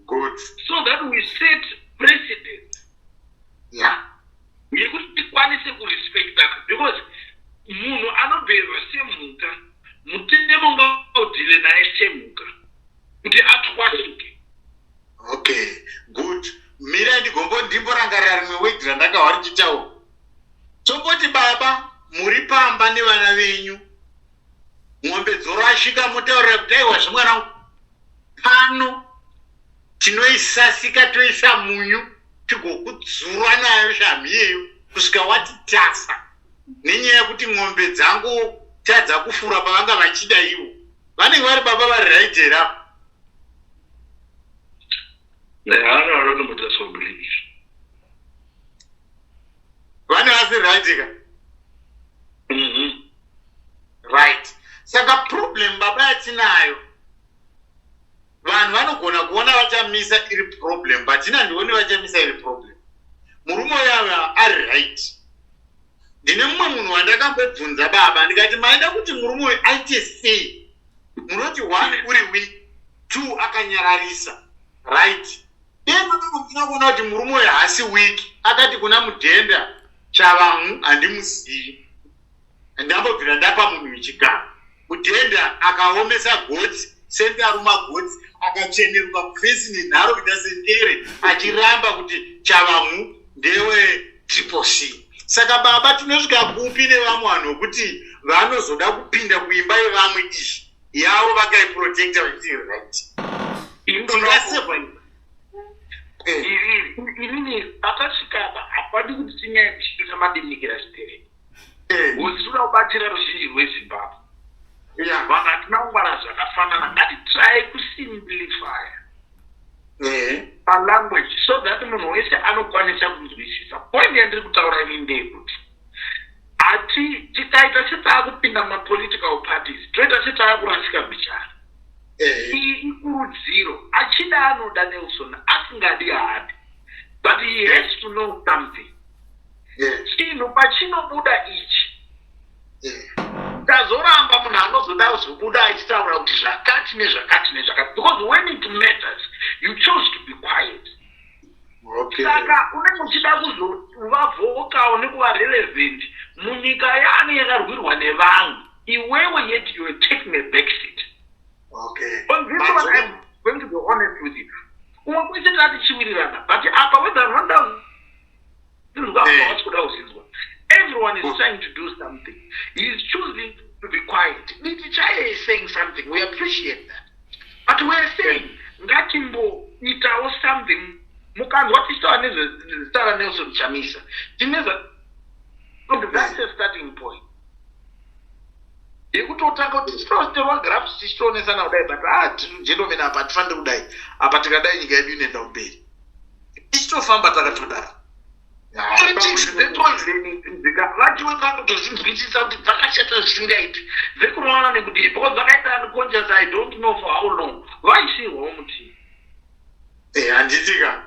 S3: Good.
S4: So that we set precedent yekuti tikwanise kurespectana, because munhu anobheva semhuka, mutemo ngaudeale naye semhuka kuti atwasuke.
S3: Okay, good. Mira, ndigombo ndimborangarira rimwe word randakahwa richitaura. Tomboti baba muri pamba nevana venyu, mwombe dzorashika, motaurira kuti, "Aiwa, zvimwana wangu, pano tinoisasika, toisa munyu, tigokudzura nayo shamhu iyeyo kusvika wati tasa," nenyaya yekuti mwombe dzangu tadza kufura pavanga vachida ivo. Vanenge vari baba vari right here apa?
S4: Haana vanotombotaswa believe.
S3: Vane vasiri right ka?
S4: Mhm.
S3: Right. Saka problem, baba, yatinayo, vanhu vanogona kuona vaChamisa iri problem, but ina ndioni vaChamisa iri problem. Murume uyava ari right. Ndine mumwe munhu wandakambobvunza, baba, ndikati, "Maida kuti murume uyu aite sei? Munoti one, uri weak; two, akanyararisa." Right, dei makangomira kuona kuti murume uyu haasi weak. Akati kuna Mudhenda, "Chavangu handimuzivi, ndambobvira ndapa munhu wechigaro." Mudhenda akaomesa gotsi sendaruma gotsi, akacheneruka kuface nenharo kuita sendere, achiramba kuti Chavangu ndewe Triple C. Saka baba, tinosvika kupi nevamwe vanhu vekuti vanozoda kupinda kuimba yevamwe, iyi yavo vakaiprotecta vachiti right? Tingaseva
S4: Inini patasvika apa hapadi kuti tinyanye kuchitoita madimikira chitereki. Hosi toda kubatsira ruzhinji rweZimbabwe. Vanhu hatina kungwara zvakafanana. Ngatitry kusimplifya palanguage so that munhu wese anokwanisa kunzwisisa. Point yandiri kutaura ini ndeyekuti hati tikaita setaakupinda mumapolitical parties, toita setaakurasika bichara. Iyi ikurudziro. Achida anoda Nelson, asingadi haadi, but he has to know something. Chinhu pachinobuda ichi, tazoramba munhu anozoda kuzobuda achitaura kuti zvakati nezvakati nezvakati, because when it matters you chose to be quiet. Saka unenge uchida kuzova vocal nekuva relevant munyika yani yakarwirwa nevamwe, iwewe yet you are taking a back seat. On this one I'm going to be honest with you. Kumwe kwese tatichiwirirana, but apa whether vanoda kuzinzwa, havasi kuda kuzinzwa, everyone is trying to do something. He is choosing to be quiet. Biti Chaye is saying something, we appreciate that, but we are saying ngatimboitawo something. Mukanzwa tichitaura nezvezita raNelson Chamisa, tineza, that's a starting point yekutotanga kuti tichitoterwa graphs, tichitoonesana kudai, but ah, gentlemen, apa hatifaniri kudai, apa tikadai nyika yedu inoenda kumberi. Tichitofamba takatodaro. Politics dzepoison vachiwe vakutozvinzwisisa kuti dzakashata zvisingaiti, dzekurowana nekudii, because vakaita unconscious, I don't know for how long, vaisirwawo mutii.
S3: Handitika.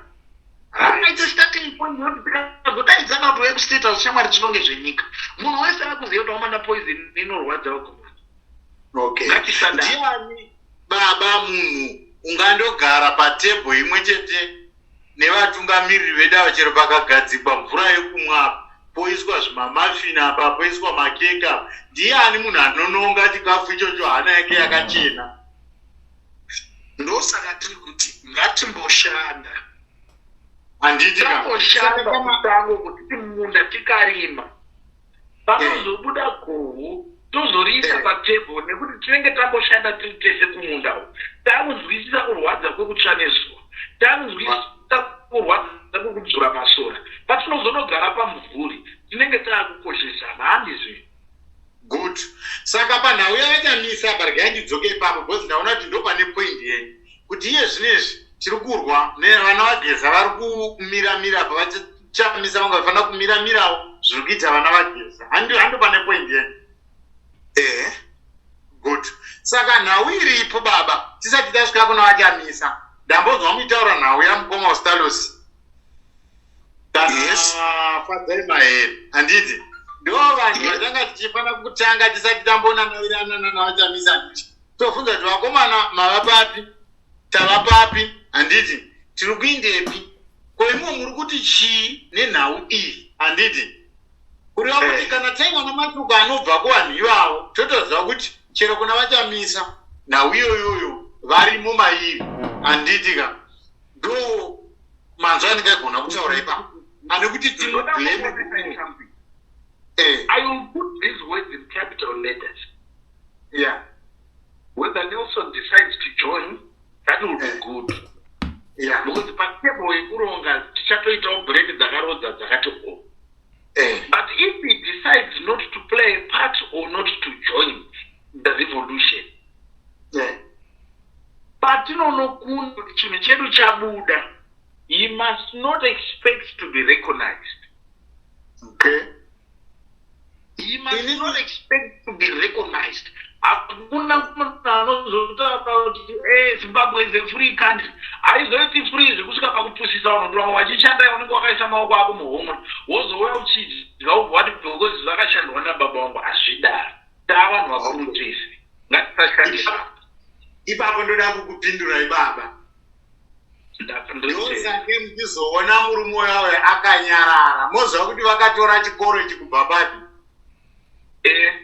S4: Aita starting point yekuti tikazodaidzana kuti uye kuState shamwari, tinonge zvenyika, munhu wese akuziva kuti wamanda poison inorwadza vakomana. Ngatisadaro.
S3: Ndiani, baba, munhu ungandogara patebho imwe chete nevatungamiriri vedu ava, chero pakagadzikwa mvura yekumwa apa, poiswa zvimamafini apa, poiswa makeke apa, ndiani munhu anononga chikafu ichocho hana yake yakachena?
S2: Ndosaka tiri kuti ngatimboshanda.
S3: Handiti ka?
S4: Tamboshanda kusango kuti timunda tikarima, panozobuda gohwo tozoriisa patebho, nekuti tinenge tamboshanda tiri tese kumunda uku, takunzwisisa kurwadza kwekutsva nezuva, takunzwisisa kurwadza kwekudzura masora. Patinozonogara pamumvuri tinenge taakukoshesana, handizve?
S3: Good. Saka panhau yavaChamisa apa, regai ndidzoke ipapo, because ndaona kuti ndo pane point yenyu, kuti iye zvinezvi tiri kurwa nevana vaGeza vari kumiramira apa, vaChamisa vanga vafanira kumiramirawo zviri kuita vana vaGeza. Hando pane point yenyu?
S2: Eh.
S3: Good. Saka nhau iripo, baba, tisati tasvika kuna vaChamisa, ndambonzwa muchitaura nhau yamukoma Ostallos Fadzai Mahere, handiti? Ndo vanhu vatanga tichifanira kutanga tisati tambonanawiranana navaChamisa. Handiti tofunza kuti vakomana Mava papi, tava papi, handiti? Tiri kuindepi? Ko imo muri kuti chii nenhau iyi, handiti? Kureva kuti kana taiwana mashoko anobva kuvanhu ivavo, totoziva kuti chero kuna vaChamisa nhau iyoyoyo varimo mairi, handiti ka? Ndo manzwa andingaigona kutaura ipapo ane kuti timublame.
S4: I will put these words in capital letters. Whether Nelson decides to join, that will be good. Because patable yekuronga tichatoitawo brain dzakarodza dzakati o. But if he decides not to play a part or not to join the revolution, patinonokunda kuti chinhu chedu chabuda, he must not expect to be recognized. He must not expect to be recognized. Hakuna munhu anozotaura kuti, "Zimbabwe is a free country." Haizoiti free zvekusvika pakupusisa vanhu kuti vamwe vachishanda, unenge wakaisa maoko ako muhomwe, wozouya uchidya, ubva wati because zvakashandwa nababa vangu. Hazvidaro. Taa vanhu vakuru tese, ngatisashandisa.
S3: Ipapo ndoda kukupindurai, baba. Ndosake muchizoona murume wawe akanyarara. Moziva kuti vakatora chikoro ichi kubva papi?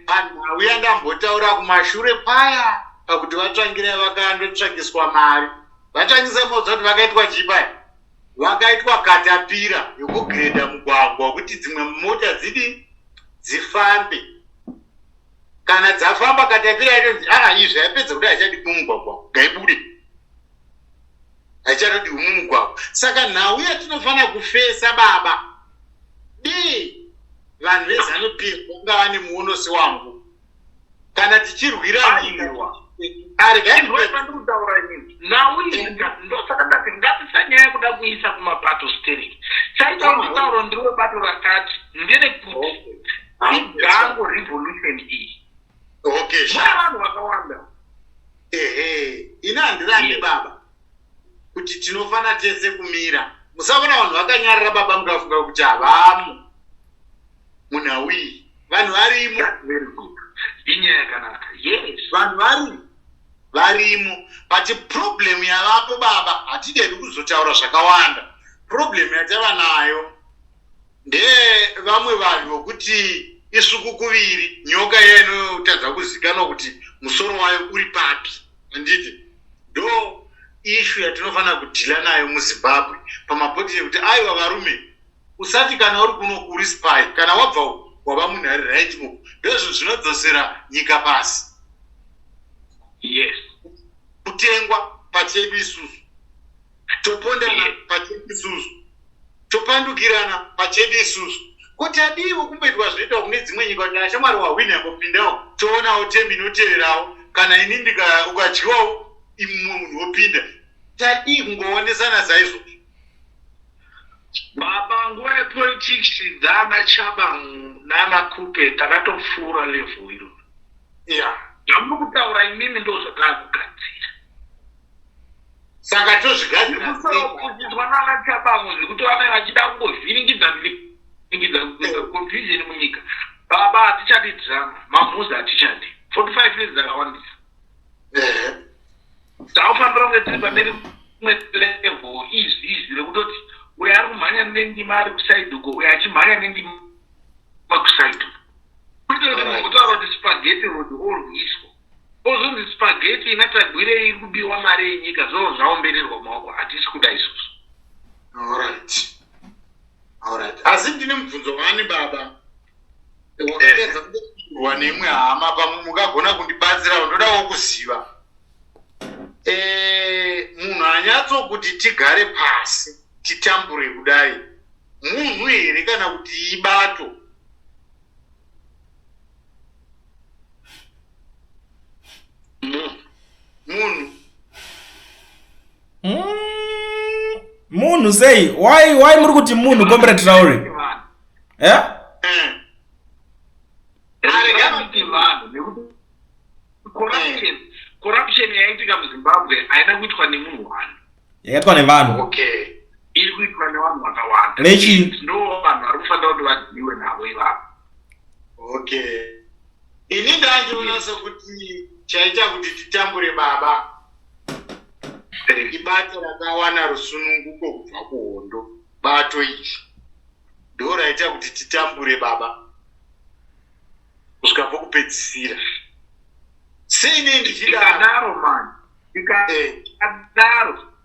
S3: Panhau yandambotaura kumashure paya, pakuti vaTsvangirai vakandotsvakiswa mari. Vatsvangisa, moziva kuti vakaitwa chii paya? Vakaitwa katapira yokugredha mugwagwa kuti dzimwe mota dzidi dzifambe. Kana dzafamba, katapira yacho, aa, izvi yapedza kuti haichadi mumugwagwa, ngaibude, haichatodi mumugwagwa. Saka nhau yatinofanira kufesa, baba, dii vanhu veZANU PF vanga vane muono sewangu kana tichirwira nyika.
S4: Ndikutaura inini nhau iyi, ndosaka ndati ngatisanyanya kuda kuisa kumabato stereki. Chaita kuti tauro ndiriwe bato rakati nderekuti igango revolution iyi mune vanhu vakawanda.
S3: Ehe, ini handirambi, baba, kuti tinofana tese kumira. Musaona vanhu vakanyarara, baba, mukafunga kuti havamo munhau iyi. Vanhu varimo.
S4: That's very good, inyaya yakanaka, yes.
S3: Vanhu varimo, but problem yavapo, baba, hatidedi kuzotaura zvakawanda. Problem yatava nayo ndevamwe vanhu vokuti isuku kuviri, nyoka iya inotadza kuzikanwa kuti musoro wayo uri papi, handiti? Ndo issue yatinofanira kudeala nayo muZimbabwe pamapoti, yekuti aiwa varume, usati kana uri kuno uri spy, kana wabva uku wava munhu ari right uku. Ndozvo zvinodzosera nyika pasi. Kutengwa pachedu isusu, topondana pachedu isusu, topandukirana pachedu isusu. Kuti adiwo kumboitwa zvinoitwa kune dzimwe nyika, kuti ashamwari wahwini ambopindawo, toonawo temu inoteverawo. Kana ini ukadyiwawo, imwe munhu wopinda. Tadii kungoonesana saizvozvo?
S4: Baba, nguva yepolitics dzana Chabangu nana Kupe takatopfuura level iro. Zvamuri kutaura imimi ndo zvataakugadzira.
S3: Saka tozvigadzira.
S4: Kudzidzwa nana Chabangu zvekuti vamwe vachida kungovhiringidza vhiringidza, kuita confusion munyika. Baba, hatichadi drama, mamhuzi hatichadi. 45 years dzakawandisa. Taufanira kunge tiri pane rimwe level izvi izvi rekutoti uyo ari kumhanya nendima ari kuside uko, uyo achimhanya nendima kuside uko, kuitira kuti mumbotaura kuti spaghetti road orwiswa, ozonzi spaghetti ina Tagwirei iri kubiwa mari yenyika, zvoo zvaombererwa maoko. Hatisi kuda isusu.
S3: Alright, asi ndine mubvunzo wani, baba, wakapedza kubatsirwa neimwe hama. Pamwe mungagona kundibatsirawo. Ndodawo kuziva, munhu anyatsokuti tigare pasi titambure kudai, munhu here kana kuti ibato?
S4: Munhu.
S3: Munhu.
S1: Munhu sei? Why muri kuti munhu, Comrade Traore?
S4: Vanhu.
S1: Eh?
S4: Nditi vanhu nekuti corruption yaitika muZimbabwe haina kuitwa nemunhu one.
S1: Yakaitwa nevanhu.
S4: Iri kuitwa nevanhu vakawanda.
S1: Vechi?
S4: Ndo vanhu vari kufanira kuti vadyiwe navo ivavo.
S3: Okay, ini ndandiona sekuti chaita kuti titambure, baba. Ibato rakawana rusununguko kubva kuhondo. Bato iri ndo raita kuti titambure, baba, kusvika pokupedzisira. Sei nei ndichidaro?
S4: Tikadaro mani,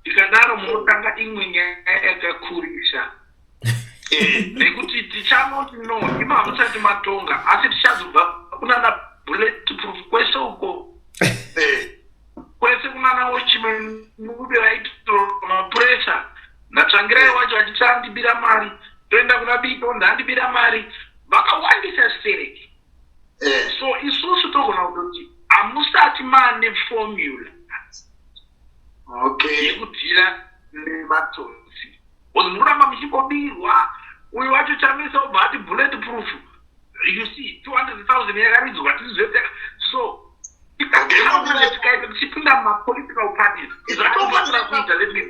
S4: tikadaro munotanga imwe nyaya yakakurisa, nekuti tichanoti no, imo hamusati matonga, asi tichazobva kunana bullet proof kwese uko, kwese kunana Watchman Ncube vaitora mapuresa, naTsvangirai wacho achichandibira mari, toenda kuna Biti ndandibira mari, vakawandisa stereki. So isusu togona kutoti hamusati maane formula yekudhila nematsotsi, because munoramba muchingobirwa. Uyu wacho Chamisa ubva ati bullet proof, you see, 200 000 yakaridzwa tizvete. So tikaita tichipinda mumapolitical parties zvatofanira kuita, let me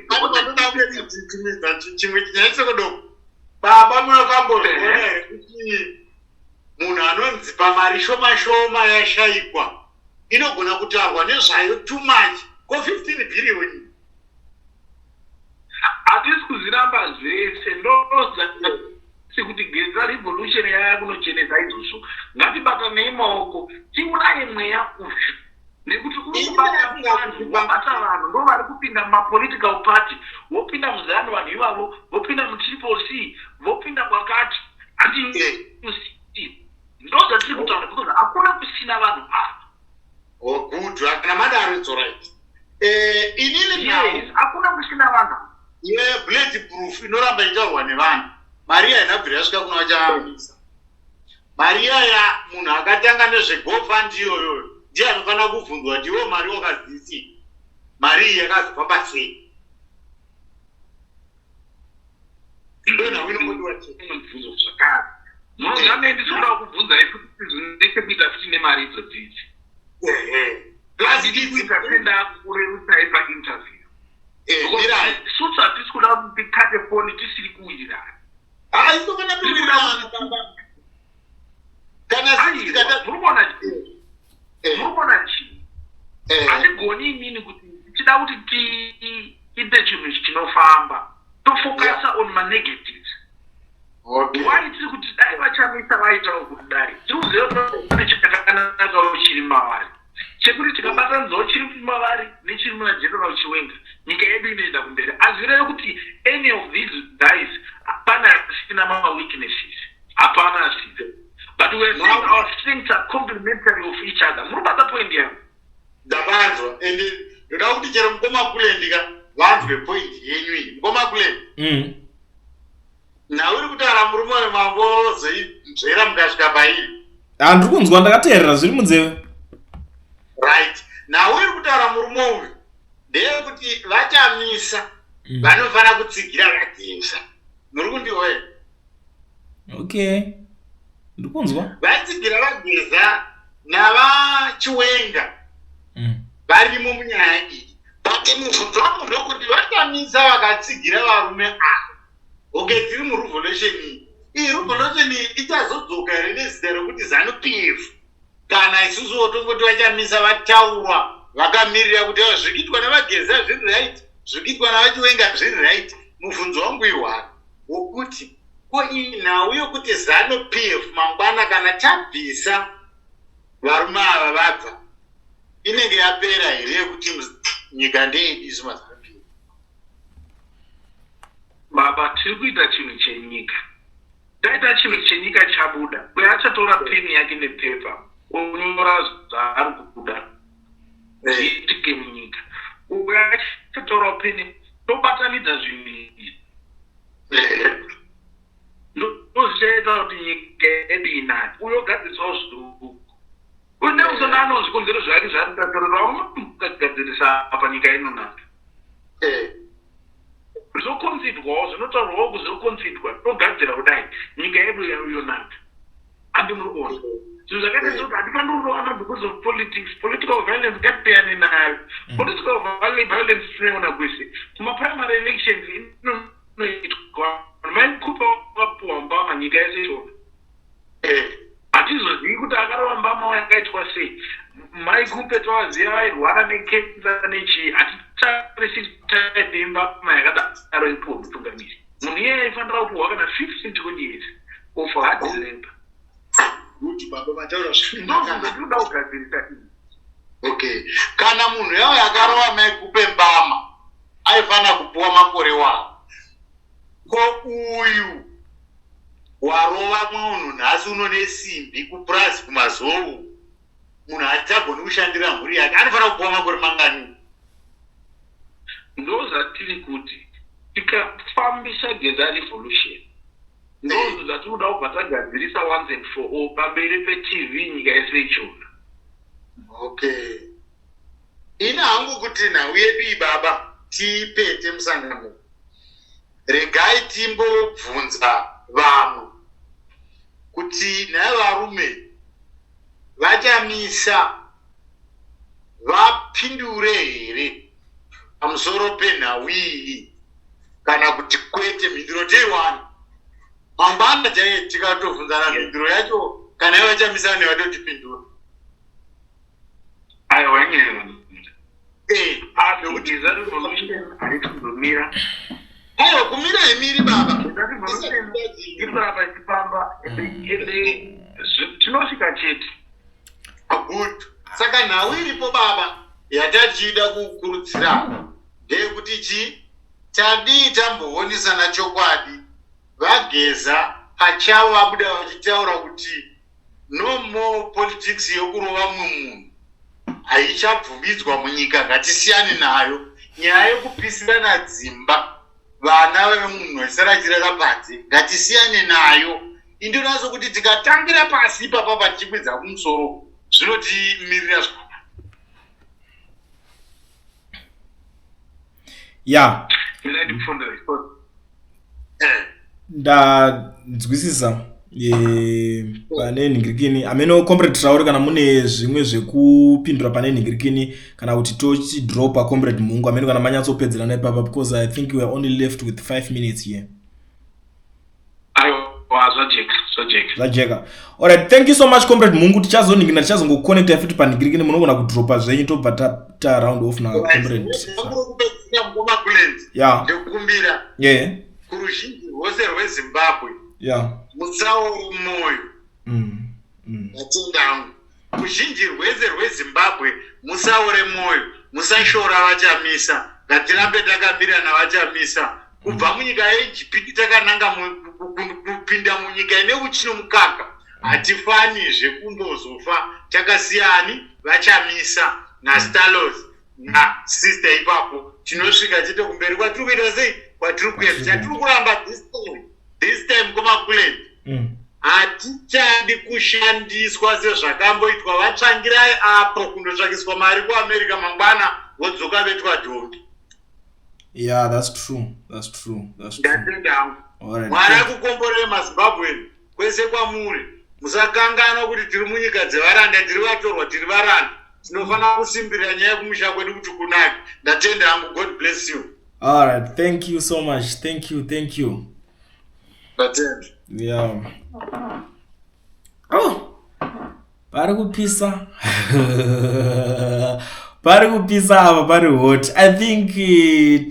S3: Chimwe chinyaya chekodoko, baba, munakambozviona here kuti munhu anonzi pamari shoma shoma yashayikwa inogona kutaurwa nezvayo too much? Ko 15 bhiriyoni?
S4: Hatisi kuzviramba zvese, ndosekuti Geza revolution yaya kunochenesa izvozvo. Ngatibatanei maoko tiuraye mweya uyu, nekuti uri kubata vanhu, wabata vanhu, ndo vari kupinda mumapolitical party, vopinda muZANU vanhu ivavo, vopinda muTriple C, vopinda kwakati handi. Ndo zvatiri kutaura, because hakuna kusina vanhu ava.
S3: Oh, good, kana madaro it's alright. Inini
S4: Yes, hakuna kusina vanhu.
S3: Yebullet proof inoramba ichitaurwa nevanhu, mari haina kubvira yasvika kuna vaChamisa. Mari iyaya, munhu akatanga nezveGoFund iyoyo ndiye anofanira kubvunzwa kuti iwo mari wakazisi, mari iyi yakazofamba sei? Ndonhau inongodiwa chete.
S4: Mubvunzo zvakare, munoziva, nei ndisikuda kubvunzai futi zvine chekuita futi nemari idzodzidzi?
S3: Plus
S4: Handidi kuita sendakurerusai painterview.
S3: Mirai.
S4: Isusu hatisi kuda kuti tikate foni tisiri kuwirirana.
S3: Haisofana kuwirirana, baba, kana sisi tikata
S4: Muri kuona chii? Hatigoni inini kuti tichida kuti tiite chinhu chinofamba, tofocusa on manegatives. Why tiri kuti dai vaChamisa vaitawo kudai? Tiri kuziva pane chakanakawo chiri mavari, chekuti tikabatanidzawo chiri mavari nechiri muna General Chiwenga, nyika yedu inoenda kumberi. Hazvirevi kuti any of these guys hapana asina maweaknesses, hapana asina, but we are saying our strengths are complementary of each other. Muri kubata point yangu?
S3: Ndabanzwa, ende ndoda kuti chero mukoma Kulendika vanzwe point yenyu iyi. Mukoma Kulendi, nhau iri kutaura murume wemambozoinzvera mukasvika pairi.
S1: Handiri kunzwa, ndakateerera, zviri munzeve.
S3: Right, nhau iri kutaura murume uyu ndeyekuti vaChamisa vanofanira kutsigira vaGeza. Muri kundiwe?
S1: Okay, ndiri kunzwa.
S3: Vatsigira vaGeza navaChiwenga varimo munyaya iyi, but mubvunzo wangu ndokuti vaChamisa vakatsigira varume ava, okay, tiri murevolution iyi, iyi revolution iyi ichazodzoka here nezita rekuti ZANU PF, kana isusuwo tongoti vaChamisa vataurwa vakamirira kuti aiwa, zviri kuitwa navaGeza zviri right, zviri kuitwa navaChiwenga zviri right? Mubvunzo wangu ihwani wokuti ko iyi nhau yokuti ZANU PF mangwana kana tabvisa varume ava vabva, inenge yapera here yekuti nyika ndeyedu isu maZANU PF?
S4: Baba, tiri kuita chinhu chenyika. Taita chinhu chenyika, chabuda, uyo achatora peni yake nepepa onyora zvaari kuda zviitike munyika, uyo achatorawo peni, tobatanidza zvinhu izvi, ndozvichaita kuti nyika yedu inake. Uyo ogadzirisawo zviduku, uNelson anewo zvikonzero zvake zvaari kutaura, mukagadzirisa apa nyika inonaka. Zvoconsiderwawo, zvinotaurwawo kuzoconsiderwa, togadzira kudai, nyika yedu yonaka. Handi muri kuona zvinhu zvakaita sekuti hatifaniri kurovana because of politics. Political violence ngatiyane nayo. Political violence tinoiona kwese. Kumaprimary elections inoitwa, maikupa wakapuwa mbama, nyika yese iona. Hatizozivi kuti akarova mbama yakaitwa sei. Maikupe tovaziva, vairwara nekensa nechii. Hatitarisi. yakadaro ipuwa mutungamiri. Munhu iyeye aifanira kupuhwa kana 15 20 years of hard labor.
S3: Good baba, mataura
S4: zvakanaka. Kugadzirisa iyi.
S3: Okay, kana munhu yavo yakarova maikupe mbama aifanira kupuwa makore wavo. Ko uyu warova munhu nhasi uno nesimbi kupurazi kumazou, munhu hachagoni kushandira mhuri yake, anofanira kupuwa makore mangani?
S4: Ndo zvatiri kuti tikafambisa Geza Revolution, ndozvo zvatinoda kubva tagadzirisa once and for all pamberi peTV, nyika yese ichiona.
S3: Okay, ini hangu kuti nhau yedu iyi baba tiipete musangano, regai timbobvunza vamwe kuti nhai varume, vaChamisa vapindure here pamusoro penhau iyi kana kuti kwete. Mhinduro teiwana mangwana chaiye tikatobvunzana mhinduro yacho, kana ivo vaChamisa nevatotipindura.
S4: Aiwa, nyaya nekuti Geza Revolution harisi kuzomira.
S3: Aiwa, kumira hemiri baba.
S4: Geza Revolution iri kuramba ichifamba, ende tinosvika chete.
S3: Good. Saka nhau iripo baba yatachida kukurudzira ndeyekuti chi tadii tamboonesana chokwadi. VaGeza pachavo vabuda vachitaura kuti no more politics yokurova mumwe munhu, haichabvumidzwa munyika, ngatisiyane nayo. Nyaya yekupisirana dzimba, vana vemunhu vaisara achirara panze, ngatisiyane nayo. Indonatso kuti tikatangira pasi ipapa patichikwidza kumusoro, zvinotimirira zvakanaka.
S4: Mina ndikufundira.
S1: Ndanzwisisa pane nhingirikini ameno. Comrade Traore, kana mune zvimwe zvekupindura pane nhingirikini kana kuti tochidropa, Comrade Mungu ameno, kana manyatsopedzerana ipapa, because I think we are only left with 5 minutes here.
S4: Aiwa, zvajeka, zvajeka.
S1: Zvajeka. Alright, thank you so much, Comrade Mungu. Tichazoningina, tichazongoconnecta futi panhingirikini. Munogona kudropa zvenyu, tobva ta round off na Comrade.
S3: Ya, ndekukumbira kuruzhinji rwose rweZimbabwe, musaore mwoyo. Matenda angu, ruzhinji rwese rweZimbabwe, musaore mwoyo, musashora vaChamisa. Ngatirambe takamira navaChamisa. Kubva munyika yeIjipiti takananga kupinda munyika ine uchi nomukaka. Hatifanizve kumbozofa takasiyani vaChamisa naStalos nasister ipapo. Tinosvika chete kumberi kwatiri kuita sei, kwatiri kuenda, chatiri kuramba this time. This time kumakuland hatichadi kushandiswa sezvakamboitwa vaTsvangirai apo, kundotsvakiswa mari kuAmerica, mangwana vodzoka vetwa dhongi.
S1: Yeah, that's true, that's true, that's true.
S3: Ndatenda hangu. Mwari akukomborere maZimbabweni kwese kwamuri. Musakanganwa kuti tiri munyika dzevaranda, tiri vatorwa, tiri varanda. Tinofanira kusimbirira nyaya yekumusha kwedu kuti kunake. Ndatenda hangu. God bless you.
S1: All right, thank you so much. Thank you, thank you.
S3: Ndatenda.
S1: Yeah, oh, pari kupisa, pari kupisa apa, pari hot. I think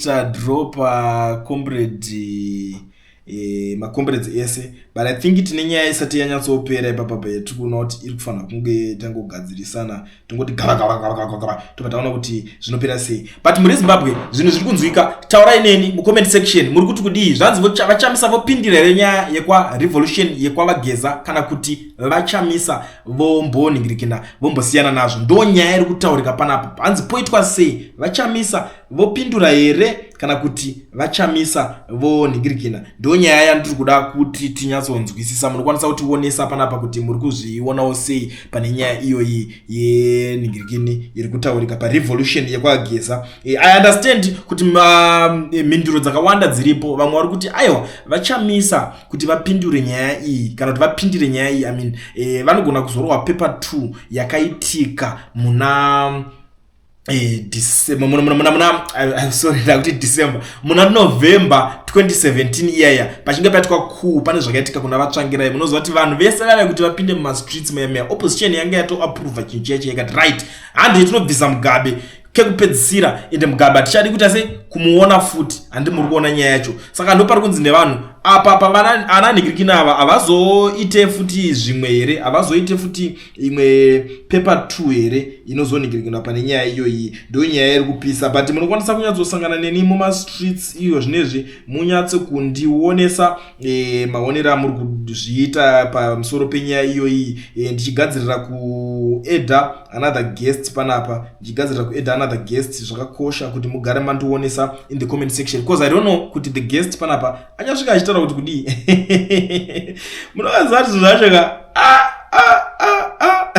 S1: tadropa comrade, macomrades ese, but I think tine nyaya isati yanyatsopera ipapapa yatiri kuona kuti iri kufanira kunge tangogadzirisana, tongoti gava gava gava gava gava, tobva taona kuti zvinopera sei. But muri Zimbabwe, zvinhu zviri kunzwika. Taurai neni mucomment section, muri kuti kudii? Zvanzi vaChamisa vopindira here nyaya yekwarevolution yekwavaGeza, kana kuti vaChamisa vomboningirikina, vombosiyana nazvo? Ndo nyaya iri kutaurika panapa. Hanzi poitwa sei? VaChamisa vopindura here kana kuti vaChamisa vonhingirikina? Ndo nyaya yandiri kuda kuti tinyatsonzwisisa. Munokwanisa kutionesa panapa kuti muri kuzvionawo sei pane nyaya iyoyi yenhingirikini iri kutaurika parevolution yekwaGeza. I understand kuti mhinduro dzakawanda dziripo. Vamwe vari kuti aiwa, vaChamisa kuti vapindure nyaya iyi kana kuti vapindire nyaya iyi, I mean, vanogona kuzorwa paper 2 yakaitika muna muna, sorry, ndakuti December, muna November 2017 iyaya, pachinge paitwa coup. Pane zvakaitika kuna vaTsvangirai. Munoziva kuti vanhu vese vave kuti vapinde mumastreets muyamaya, opposition yange yatoapprova chinhu chiya chiya, ikati right, handei tinobvisa Mugabe. Kekupedzisira ende Mugabe hatichadi kuita sei kumuona futi, handi muri kuona nyaya yacho. Saka ndopari kunzi nevanhu apa pavana ana nhikirikina ava havazoite futi zvimwe here, havazoite futi imwe paper 2 here inozonhikirikina pane nyaya iyoyi. Ndo nyaya iri kupisa, but munokwanisa kunyatsosangana neni mumastreets iyo zvinezvi, munyatse kundionesa maonero amuri kuzviita pamusoro penyaya iyoyi. Ndichigadzirira kuedha another guest panapa, ndichigadzirira kuedha another guest. Zvakakosha kuti mugare mandionesa in the comment section, because I don't know kuti the guest panapa achasvika achitaura kuti kudii. Munovaziva kuti zvinhu zvacho ka, ah, ah, ah, ah.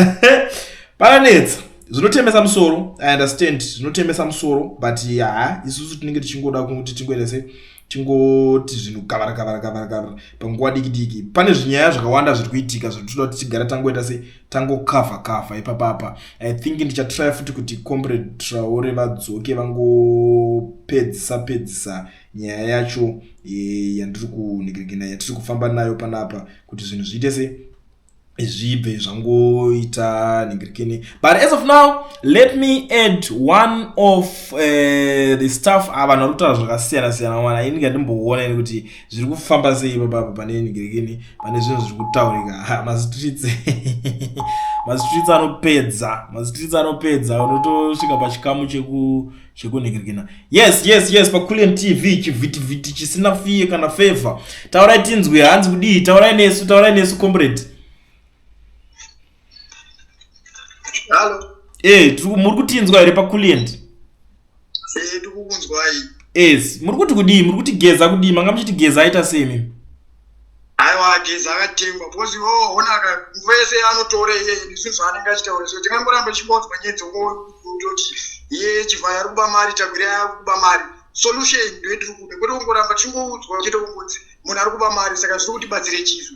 S1: Pananetsa, zvinotemesa musoro. I understand, zvinotemesa musoro, but ha, isusu tinenge tichingoda kuti tingoita se tingoti zvinhu kavara kavara kavara kavara panguva diki diki. Pane zvinyaya zvakawanda zviri kuitika zvatoda kuti tigare tangoita se tangokavha kavha ipapapa. I think ndichatry futi kuti Comrade Traore vadzoke, vangopedzisa pedzisa nyaya yacho yandiri kunhikirikina, yatiri kufamba nayo panapa, kuti zvinhu zviite se zvibve zvangoita nhingirikini. But as of now, let me add one of the staff. Vanhu vari kutaura zvakasiyana siyana wana. Ini ngandimboona ini kuti zviri kufamba sei ipapapa pane nhingirikini, pane zvinhu zviri kutaurika. Mastreets, mastreets anopedza, mastreets anopedza. Unotosvika pachikamu chekunhingirikina. Yes, paCulian TV, chivhitivhiti chisina fear kana favor. Taurai tinzwe, hanzi kudii? Taurai nesu, taurai nesu, comrade.
S5: Halo.
S1: Muri kutinzwa here paCulian?
S5: Eh, tikukunzwai.
S1: Yes, muri kuti kudii? Muri kuti Geza kudii? Manga muchiti Geza aita sei mimi?
S5: Aiwa, Geza akatengwa, because iwo ona ka, nguva yese anotora iye zvinhu zvaanenge achitaura. So tingangoramba tichingonzwa nyaya dzokutoti iye Chivhayo ari kuba mari, Tagwirei ari kuba mari. Solution ndo yetiri kuda, kwete kungoramba tichingoudzwa chete kungonzi munhu ari kuba mari. Saka zviri kutibatsire chizvo?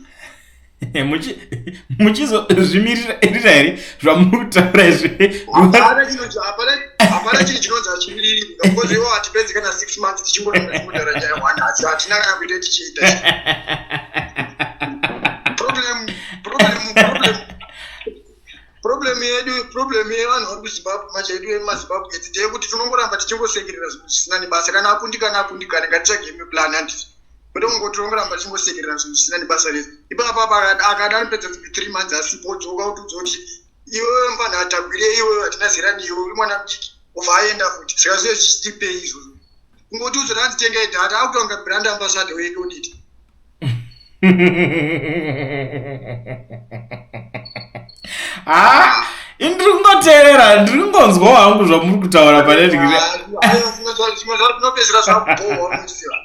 S1: Muchizozvimirira here zvamuri kutaura izvi?
S5: Hapana chinhu chinonzi hachimiriri, because iwo hatipedzi kana 6 months tichingoramba tichingotaura nyaya one, asi hatina kana kuita tichiita. Problem yedu, problem yevanhu vari kuZimbabwe manje, yedu yemaZimbabwe ndeyekuti tinongoramba tichingosekerera zvinhu zvisina nebasa. Kana akundikana, akundikana, ngatitsvage imwe plan, handiti? Kwete kungoti tinongoramba tichingosekerera zvinhu zvisina nebasa rese. Ipapa akada anopedza dzimwe 3 months asipo, odzoka kutiudza kuti iwewe mufana aTagwirei, iwewe hatina zera newe, uri mwana mudiki, obva aenda futi. Saka zviye zvichitipei izvozvo? Kungotiudza kuti hanzi tengai data, akutonga brand ambassador weEconet.
S1: Ha, indiri kungoteerera, ndiri kungonzwawo hangu zvamuri kutaura pane.
S5: Zvimwe zvinopedzisira zvakubhohwa, unoziva.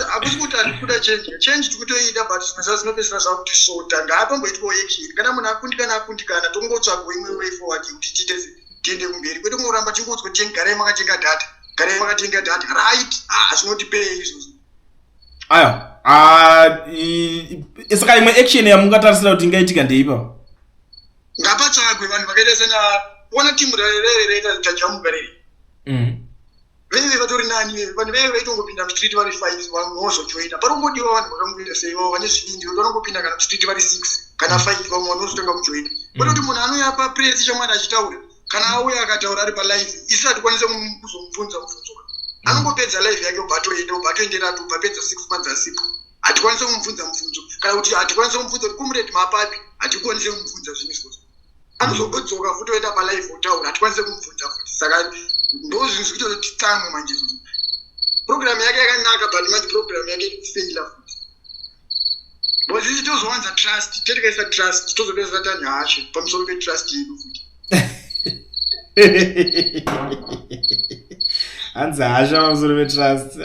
S5: Hakusi kuti hatikuda change, change tikutoida, but zvimwe zva zvinopedzisira zvakutisota. Ngaapamboitwawo action. Kana munhu akundikana, akundikana, tongotsvagawo imwe way forward yekuti tiite tiende kumberi, kwete kungoramba tingoudzwa kuti garai makatenga data, garai makatenga data, right? Ah, zvinotipei izvozvo?
S1: Aya, saka imwe action yamungatarisira kuti ingaitika ndeipa?
S5: Ngapatsvagwe vanhu vakaita sena ona timu rere raTajamuka reri. Veve vatori nani, vanhu veve vaitongopinda mustreet vari five, vamwe vozojoina. Pari kungodiwa vanhu vakangoita sei vavo vane zvivindi, kuti vanongopinda kana mustreet vari six kana five, vamwe vanozotanga kujoina, kwete kuti munhu anouya papress chamwari achitaura. Kana auya akataura ari palive, isu hatikwanise kuzomubvunza mubvunzo. Anongopedza live yake, obva atoenda, obva atoendera, atobva apedza 6 months asipo. Hatikwanise kumubvunza mubvunzo, kana kuti hatikwanise kumubvunza kuti comrade mapapi. Hatikwanise kumubvunza zvinhu izvozvo. Anozongodzoka futi, oenda palive, otaura, hatikwanise kumubvunza futi. Saka ndo zvinhu zvikuita kuti titsamwe manje izvozvo. Program yake yakanaka, but manje program yake iri kufeila futi, because isi tozowanza trust, tetikaisa trust, tozopedzisa tanyahashe pamusoro petrust yedu futi.
S1: Hanzi hasha pamusoro petrust.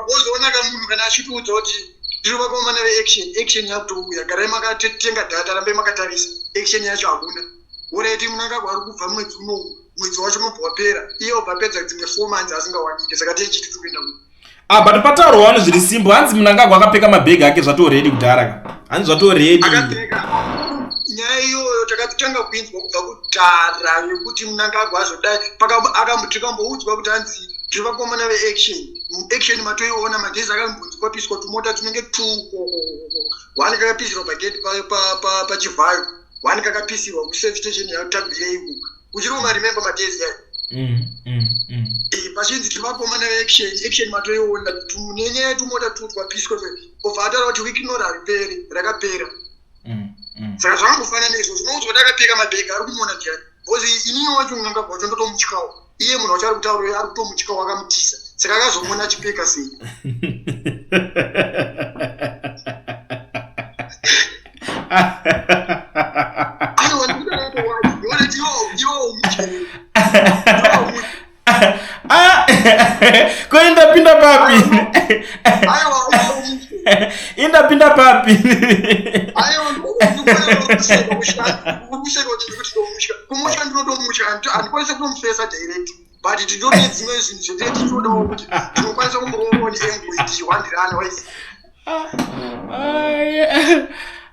S5: Wozoona kamunhu kana achitiudza kuti tiri vakomana veaction, action yakutouya, garai makatenga data, rambai makatarisa, action yacho hakuna. Alright, Mnangagwa ari kubva mwedzi unowu, mwedzi wacho unobva wapera, iye obva apedza dzimwe 4 months asingawanike. Saka tichiti tiri kuenda ku
S1: Ah, but pataurwa wani zviri simple. Hanzi Mnangagwa akapfeka mabhegi ake, zvatoredi kudhara ka, hanzi zvatoredi.
S5: Akapfeka. Nyaya iyoyo takatanga kuinzwa kubva kudhara, yekuti Mnangagwa azodai. Tikamboudzwa kuti hanzi tiri vakomana veaction, action matoiona. Madhezi akambonzi kwapiswa tumota tunenge two, one kakapisirwa pagate paChivhayo, one kakapisirwa kuservice station yaTagwirei. Uchiri kumaremember madays ayo? Pachinzi tiri vakomana veaction, action matoiona nenyaya yetumota tu twapiswa, obva ataura kuti Wicknell hariperi, rakapera. Saka zvakangofanana neizvozvo, unoudzwa kuti akapfeka mabhegi ari kumuona ndiani, because inini wacho Mnangagwa wacho ndotomutyawo, iye munhu wacho ari kutaura ari kutomutyawo, akamutisa, saka akazomuona achipfeka sei? Aiwa, ndikuti iwo umutya.
S1: Ah, ko indapinda papi?
S5: Aiwa.
S1: Indapinda papi?
S5: Aiwa, ndikuseka kuti ndikuti ndomutya, kumutya ndinotomutya, handikwanisi kutomufesa direct, but tindone dzimwe zvinhu zvetee tichitodawo kuti tinokwanisa kumboongo neangle tichihwandirana waisi.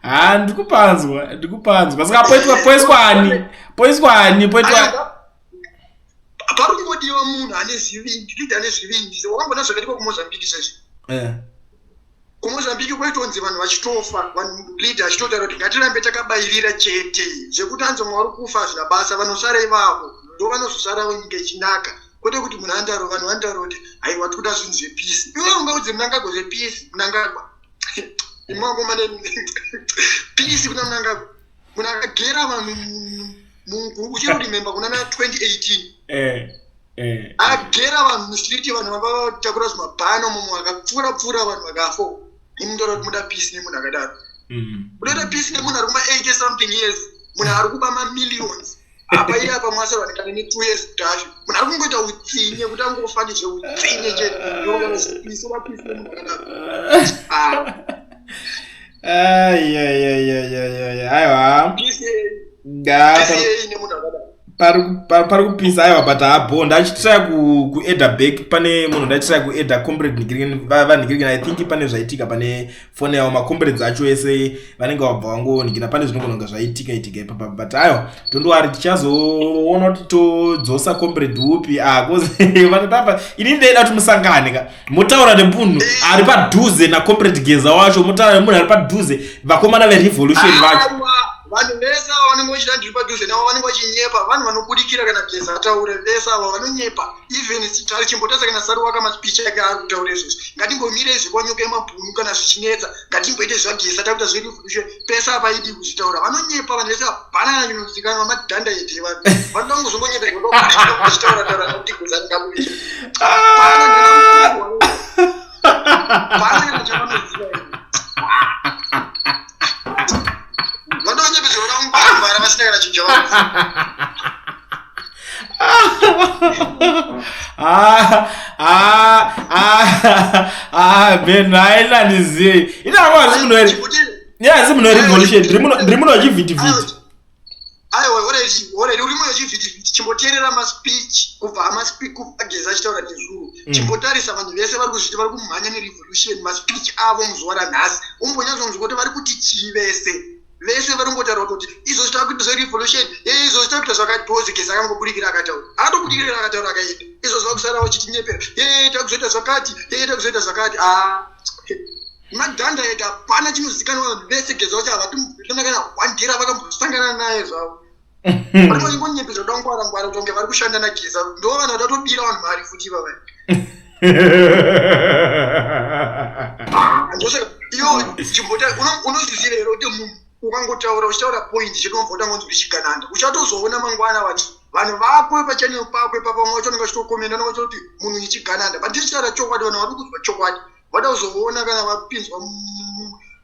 S1: Ha, ndikupanzwa, ndikupanzwa. Saka poitwa, poiswa ani, poiswa ani, poitwa?
S5: Pari kungodiwa munhu ane zvivindi, leader ane zvivindi. Wakambona zvakaitika kuMozambique zvezvi? KuMozambique kwaitonzi vanhu vachitofa, vanhu, leader achitotaura kuti ngatirambe takabayirira chete, zvekuti anzi mwe vari kufa hazvina basa, vanosara ivavo ndo vanozosara nyika ichinaka, kwete kuti munhu andauro, vanhu vandaura kuti haiwa, tikuda zvinhu zvepeace. Iwe ungaudze Mnangagwa zvepeace? Mnangagwa imangomane peace kuna Mnangagwa, munhu akagera vanhu. Uchiri kuremember kuna na 2018?
S1: Eh.
S5: Agera vanhu mustreet, vanhu vanga vatakura zvimabhano, mumwe akapfuura pfuura, vanhu vakafa. Imuntaura kuti muda peace nemunhu akadaro? Unoita peace nemunhu ari kuma 80 something years, munhu ari kuba mamillions apa, iye apa mwasarwa nekane ne2 years kuti afe, munhu ari kungoita utsinye kuti angofa nezveutsinye chete. Peace, uda peace nemunhu akadaro? Ah.
S1: Aiaiaiaiai, aiwa.
S5: Peace
S1: Ga
S5: peace yei nemunhu akadaro?
S1: Pari kupisa, aiwa, but habo ndachitraya kuadda back pane munhu, ndachitraya kuadda comrade Nigirian, vaNigirian. I think pane zvaitika pane foni yavo, macomrades acho ese vanenge vabva vangonigina, pane zvinogona kunge zvaitika itika ipapa, but aiwa, don't worry, tichazoona kuti todzosa comrade upi. Ah, cause ini ndaida kuti musangane ka, mutaura nemunhu ari padhuze nacomrade Geza wacho, mutaura nemunhu ari padhuze, vakomana verevolution vacho.
S5: Aiwa, vanhu vese ava vanenge vachida ndiri padhuze navo vanenge vachinyepa. Vanhu vanobudikira kana Geza ataure, vese ava vanonyepa. Even chimbotasa kana Saruwaka, maspeech ake ari kutaura izvozvi, ngatimbomirei zvekwanyoka yemabhunu, kana zvichinetsa ngatimboite zvaGeza, takuita zverevolution pese apa, idi kuzvitaura. Vanonyepa vanhu vese, hapana kana chinozikanwa, madhanda ete. Vanhu vanoda kungozongonyepa vachitaura taura kuti Geza ndingabude, hapana kana chavanoziva. Vanonyepedzera kuda kungwara vasina kana chinhu chavanoziva.
S1: Ah, ah, ah, ah, ben, haina ndizive inako, hasi munhu here? Hasi munhu werevolution, ndiri munhu wechivhitivhiti.
S5: Aiwa, already uri munhu wechivhitivhiti. Chimboteerera maspeech kubva maspeech, kubva Geza achitaura nezuro. Chimbotarisa vanhu vese vari kuzviti vari kumhanya nerevolution, maspeech avo muzuva ranhasi, umbonyatsonzwa kuti vari kuti chii. Vese vese vari kungotaura kuti izvozvi takuita zverevolution, izvozvi takuita zvakati. Because Geza akangobudikira akataura, akatobudikira akataura, akaenda. Izvozvi vakusara vachitinyepera, e takuzoita zvakati, e takuzoita zvakati. A, madhanda ega, hapana chinozikanwa. Vanhu vese, Geza vacho havatomboona kana wandira vakambosangana naye zvavo, vari vachingonyepedza kuda kungwara ngwara kuti kunge vari kushanda naGeza. Ndo vanhu vadatobira vanhu mari futi ivava. Ndosaka iyo chimbota unozviziva here kuti munhu ukangotaura, uchitaura point chete, unobva utangonzi uri chigananda. Uchatozoona mangwana vati vanhu vako pachannel pako ipapa, vamwe vacho vanenge vachitokomenda, vanenge vachitoti munhu ichigananda, but ndichitaura chokwadi. Vanhu vari kuzwa chokwadi, vada kuzoona kana vapinzwa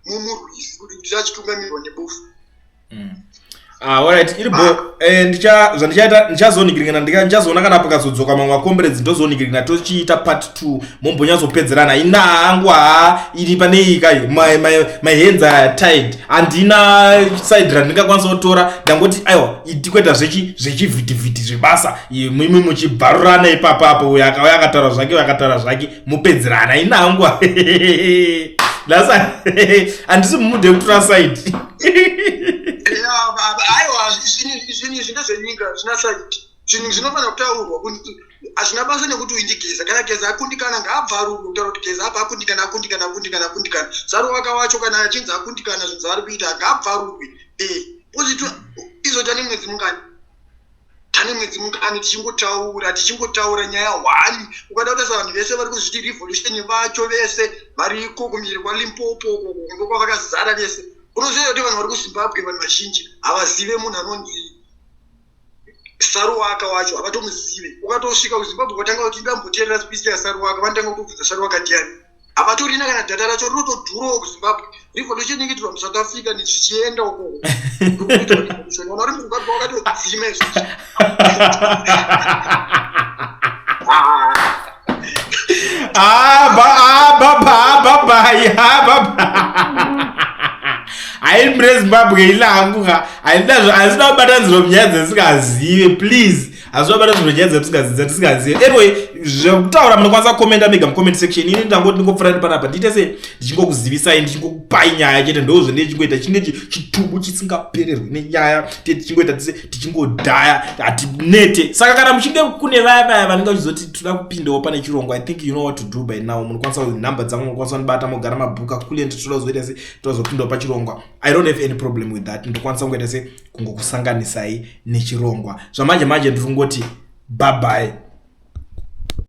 S5: murwizi kuti tichachitungamirwa nebofu.
S1: Ah, alright, iri bo. Eh, ndicha zvandichaita, ndichazonigirikana, ndichazoona kana pakazodzoka mamwe macomrades, ndozonigirikana tochiita part 2, mombonyatsopedzerana. Ina hangu, ha, iri pane iyi kai, my hands are tied, handina side randingakwanisa kutora. Ndangoti aiwa, tikuita zvechivhitivhiti zvebasa, mimi muchibvarurana ipapapo, uyo akauya akataura zvake, uyo akataura zvake, mupedzerana. Ina hangu ndasa handisi mumudhe kutora side.
S5: Aiwa, zvinhu izvi ndezvenyika, zvina side. Zvinhu zvinofanira kutaurwa, hazvina basa nekuti uindigeza. Kana Geza akundikana, ngaabvarurwe kutaura kuti Geza apa akundikana, akundikana, akundikana, akundikana. Saruwaka wacho kana achinzi akundikana zvinhu zvaari kuita, ngaabvarurwe. E, because izota nemwedzi mungani? Tane mwedzi mungani tichingotaura, tichingotaura nyaya hwani. Ukada kutarisa vanhu vese vari kuzviti revolution vacho vese variko kumhiri kwaLimpopo uko ndokwavakazara vese. Unoziva kuti vanhu vari kuZimbabwe vanhu vazhinji havazive munhu anonzi Saruwaka wacho, havatomuzive. Ukatosvika kuZimbabwe ukatanga kuti ndamboteerera speech yaSaruwaka, vanotanga kutobvunza Saruwaka ndiani. Havatorina kana data racho, rinotodhurawo kuZimbabwe. Revolution inenge itirwa muSouth Africa zvichienda uko. Revolution vari muZimbabwe vakatodzima izvozvo.
S1: Ah, ba, ah, baba, ah, baba, ah, baba. Hayi mune Zimbabwe ilangu ka. Haina hazvina kubatanidzirwa munyaya dzasingazive, please. Hazvina kubatanidzirwa munyaya dzatingazive, dzatisingazive. Anyway, zvekutaura munokwanisa kukomenda mega mucomment section. Ini ndangoti ndingopfuura ndi panapa. Ndiite se ndichingokuzivisai, ndichingokupai nyaya chete ndozvo ndichingoita chinge chitubu chisingapererwi nenyaya. Tichingoita tise tichingodhaya hatinete. Saka kana muchinge kune vaya vaya vanenge vachizoti toda kupindawo pane chirongwa, I think you know what to do by now. Munokwanisa number dzangu, munokwanisa kundibata mogara mabhuka kulent toda kuzoita se tozopindawo pachirongwa. I don't have any problem with that. Ndokwanisa kungoita se kungokusanganisai nechirongwa. Zvamanje manje ndiri kungoti bye bye.